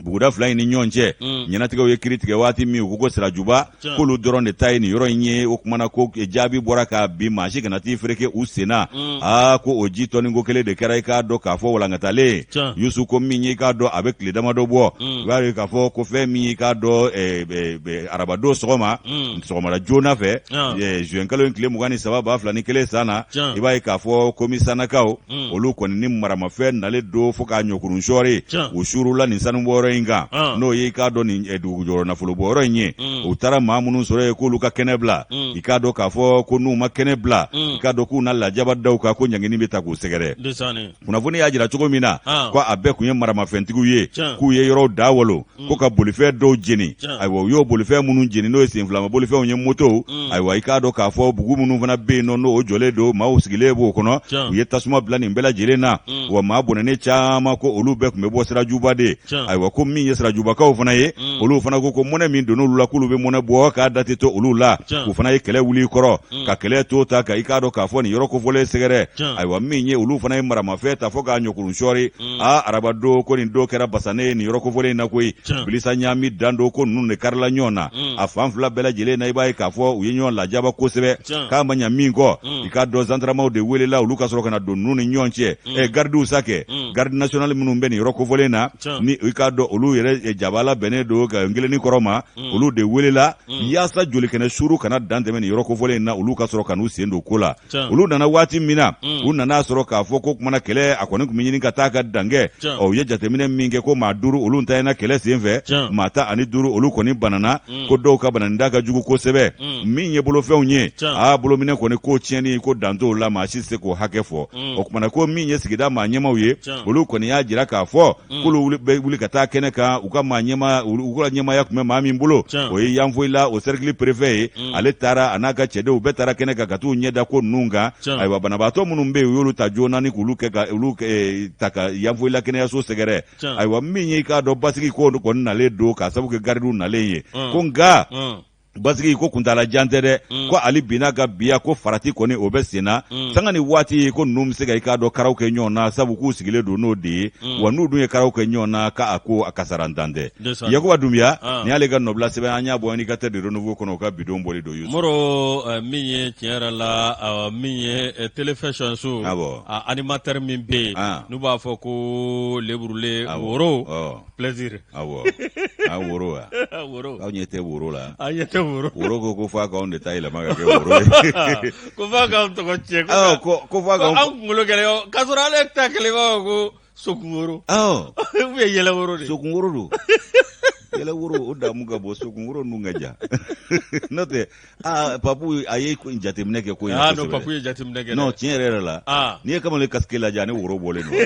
buguda fila in ni ɲɔgɔn cɛ. Ɲɛnatigɛw ye kiri tigɛ waati min, u ko ko Sirajuba k'olu dɔrɔn de ta ye nin yɔrɔ in ye. O kumana ko jaabi bɔra k'a bin, maa si kana t'i fereke u sen na. Aa, ko o ji tɔnin ko kelen de kɛra i k'a dɔn k'a fɔ walankatalen. Yusu, ko min ye i k'a dɔn a bɛ tile damadɔ bɔ, i b'a ye k'a fɔ ko fɛn min ye i k'a dɔn arabadon sɔgɔma, sɔgɔmada joona fɛ, zuwɛnkalo in tile 23 2001 san na, i b'a ye k'a fɔ Komisanakaw olu kɔni ni maramafɛn nalen don fo k'a ɲɔkurun sɔɔri, u suurula nin sanubɔyɔrɔ in kan, n'o ye i k'a dɔn nin dugujukɔrɔ nafolobɔyɔrɔ in ye. U taara maa minnu sɔrɔ yen k'olu ka kɛnɛ bila, i k'a dɔn k'a fɔ ko n'u ma kɛnɛ bila, i k'a dɔn k'u na lajaba da u kan, ko ɲangini bɛ ta k'u sɛgɛrɛ. Kunnafoni y'a jira cogo min na ko a bɛɛ tun ye maramafɛntigiw ye, k'u ye yɔrɔw da walo ko ka bolifɛn dɔw jeni. Ayiwa, u y'o bolifɛn minnu jeni, n'o ye senfilama bolifɛnw ye, motow. Ayiwa, i k'a dɔn k'a fɔ bugu minnu fana bɛ yen nɔ, n'o jɔlen don, maaw sigilen b'o kɔnɔ, u ye tasuma bila nin bɛɛ lajɛlen na. Wa maa bɔnɛnen caman, ko olu bɛɛ tun bɛ bɔ Sirajuba de. Ayiwa, ko min ye Sirajubakaw fana ye, olu fana ko ko mɔnɛ min donn'olu la, k'olu bɛ mɔnɛ bɔ k'a da tɛ to olu la. U fana ye kɛlɛ wuli kɔrɔ ka kɛlɛ to ta ka i k'a dɔn k'a fɔ nin yɔrɔ kofɔlen sɛgɛrɛ. Ayiwa, min ye olu fana ye maramafɛn ta fo k'a ɲɔkurun sɔɔri. Aa, arabadon ko nin don kɛra basannen ye nin yɔrɔ kofɔlen in na koyi. Bilisa ɲaami dan don ko ninnu de karila ɲɔgɔn na a fan fila bɛɛ lajɛlen na. I b'a ye k'a fɔ u ye ɲɔgɔn lajaba kosɛbɛ. K'a ma ɲa min kɔ, i k'a dɔn zandaramaw de welela, olu ka sɔrɔ ka na don ninnu ni ɲɔgɔn cɛ. Garidiw sa kɛ, garde nationale minnu bɛ nin yɔrɔ kofɔlen na, ni i k'a dɔn olu yɛrɛ jabala bɛnnen don ka nkelenni kɔrɔ ma, olu de welela yaasa jolikɛnɛ suuru kana dan tɛmɛ nin yɔrɔ kofɔlen in na, olu ka sɔrɔ ka n'u sen don ko la. Olu nana waati min na, u nana sɔrɔ k'a fɔ ko kumana kɛlɛ a kɔni tun bɛ ɲini ka taa ka dankɛ. Ɔ, u ye jateminɛ min kɛ, ko maa duuru olu ntanyana kɛlɛ senfɛ, maa 15 olu kɔni banana, ko dɔw ka bananida ka jugu kosɛbɛ. Min ye bolofɛnw ye, aa, bolominɛ kɔni ko tiɲɛni ko dan t'o la, maa si tɛ se k'o hakɛ fɔ. O kumana ko min ye sigida maa ɲɛmaw ye, olu kɔni y'a jira k'a fɔ k'olu bɛ wuli ka taa kɛnɛ kan. U ka maa ɲɛma, u ka ɲɛmaaya tun bɛ maa min bolo, o ye Yanfolila o cercle préfet ye. Ale taara, a n'a ka cɛdenw bɛɛ taara kɛnɛ kan ka t'u ɲɛ da ko ninnu kan. Ayiwa, banabaatɔ minnu bɛ yen, u y'olu ta joona ni k'olu kɛ ka olu ta ka Yanfolila kɛnɛyaso sɛgɛrɛ. Ayiwa, min ye i k'a dɔn basigi ko kɔni nalen don k'a sababu kɛ garidiw nalen ye, ko nka Basigi ko kuntaala jan tɛ dɛ mm. Ko hali bi n'a ka biya ko farati kɔni o bɛ sen na mm. Sanga ni waati ko ninnu bɛ se ka i k'a dɔn karaw kɛ ɲɔgɔn na, sabu k'u sigilen don n'o de ye mm. Wa n'u dun ye karaw kɛ ɲɔgɔn na, k'a ko a kasarantan tɛ. Yakuba Dunbiya ah. Nin y'ale ka nɔbila sɛbɛn, an y'a bɔ Indicateur du Renouveau kɔnɔ, u ka bidon bɔli don Yusu Moro eh, min ye tiɲɛ yɛrɛ la eh, min ye eh, Téléfɛn so animateur min bɛ yen ah. n'u b'a fɔ ko leburule woro plaisir. Awɔ, a woro wa? Woro. Aw ɲɛ tɛ woro la? An ɲɛ tɛ woro. Woro ko ko f'a k'anw de ta yɛlɛma ka kɛ woro ye. Ko f'a k'anw tɔgɔ tiɲɛ. Awɔ, ko f'a k'anw. An kunkolo gɛlɛya k'a sɔrɔ ale ta kelen b'a fɔ ko sokunworo. Awɔ. Ou bien yɛlɛworo de. Sokunworo don. Yɛlɛworo o damu ka bon, sokunworo nun ka jan. N'o tɛ aa Papu a ye jateminɛ kɛ ko in na kosɛbɛ. Non, Papu ye jateminɛ kɛ dɛ. Non, tiɲɛ yɛrɛ yɛrɛ la. Ah. N'i ye kamalen casque lajɛ, a ni woro bɔlen don.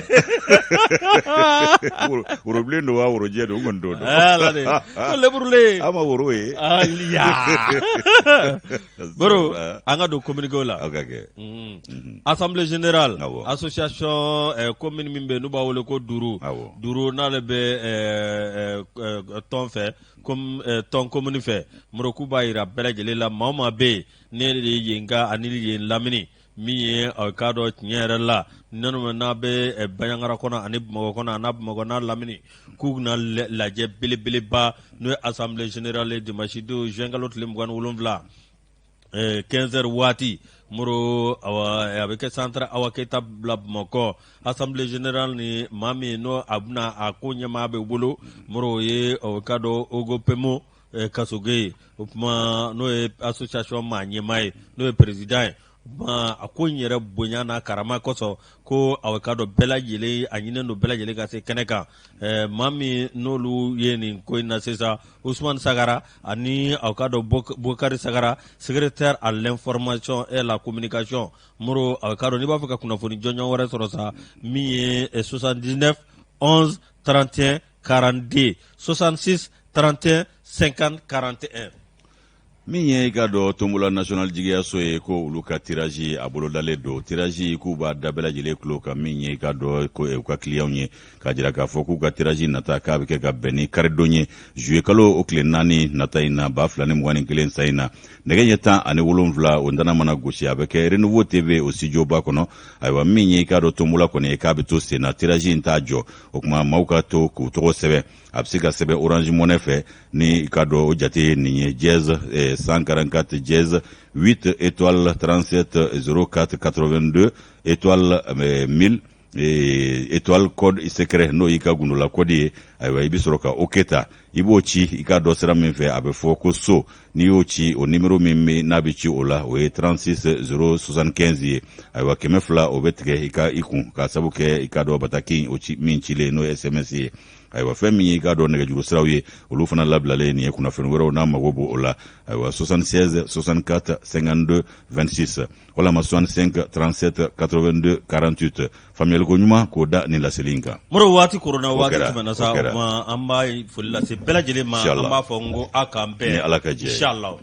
Worobilen don wa worojɛ don, n kɔni t'o dɔn. Ala de. Ko leburulen. An ma woro ye. Aliya. Boro, an ka don communiqué la. O ka kɛ. Assemblée générale, Awɔ. association commune min bɛ yen n'u b'a wele ko Duru. Awɔ. Duru n'ale bɛ tɔn fɛ. Tɔn commune fɛ, Moro, k'u b'a jira bɛɛ lajɛlen la, maa o maa bɛ yen ne de ye yen ka ani yen lamini min ye a k'a dɔn tiɲɛ yɛrɛ la n'a bɛ Banjagara kɔnɔ ani Bamakɔ kɔnɔ a n'a Bamakɔ n'a lamini, k'u na lajɛ belebeleba n'o ye assemblée générale dimanche don juin kalo tile 27, 15 heures waati, Moro, a bɛ kɛ centre Awa Keyita la Bamakɔ. Assemblée générale ni maa min n'o a bɛna a ko ɲɛmaa bɛ bolo, Moro, o ye o k'a dɔn Ogopemo Kasoge ye. O tuma n'o ye association maa ɲɛmaa ye, n'o ye président ye. A ko in yɛrɛ bonya n'a karama kosɔn, ko a k'a dɔn bɛɛ lajɛlen a ɲininen don bɛɛ lajɛlen ka se kɛnɛ kan. Maa min n'olu ye nin ko in na sisan, Usumani Sagara ani a k'a dɔn Bukari Sagara, secrétaire à l'information et la communication. Moro, a k'a dɔn n'i b'a fɛ ka kunnafoni jɔnjɔn wɛrɛ sɔrɔ sa, min ye 79 11 31 42, 66 31 50 41. Min ye i k'a dɔn Tombola Nationale jigiyaso ye, ko olu ka tirage a bolodalen don. Tirage k'u b'a da bɛɛ lajɛlen tulo kan, min ye i k'a dɔn ko u ka kiliyanw ye k'a jira k'a fɔ k'u ka tirage nata k'a bɛ kɛ ka bɛn ni karidon ye, juillet kalo o tile 4 nata in na, 2021 san in na, nɛgɛ ɲɛ 17 o ntana mana gosi, a bɛ kɛ Renouveau TV o studio-ba kɔnɔ. Ayiwa, min ye i k'a dɔn Tombola kɔni ye k'a bɛ to sen na, tirage in t'a jɔ. O tuma maaw ka to k'u tɔgɔ sɛbɛn. A bɛ se ka sɛbɛn Orange Money fɛ ni i k'a dɔn o jate ye nin ye: dièse 144 dièse 8 étoile 37 04 82 étoile 1000 étoile code secret, n'o y'i ka gundola kɔdi ye. Ayiwa, i bɛ sɔrɔ ka OK ta, i b'o ci i k'a dɔn sira min fɛ, a bɛ fɔ ko so. N'i y'o ci, o nimero min bɛ n'a bɛ ci o la, o ye 36 075 ye. Ayiwa, 200 o bɛ tigɛ i ka i kun k'a sabu kɛ i k'a dɔn bataki o ci min cilen, n'o ye SMS ye. Ayiwa, fɛn min ye i k'a dɔn nɛgɛjuru siraw ye, olu fana labilalen nin ye, kunnafoni wɛrɛw n'a mago b'o la. Ayiwa, 76 64 52 26 walama 65 37 82 48. Faamuyaliko ɲuman k'o da nin laseli in kan. Moro, waati koronna, waati tɛmɛna sa. O tuma an b'a foli lase bɛɛ lajɛlen ma, an b'a fɔ n ko a k'an bɛn ni Ala ka jɛ. Inshallah.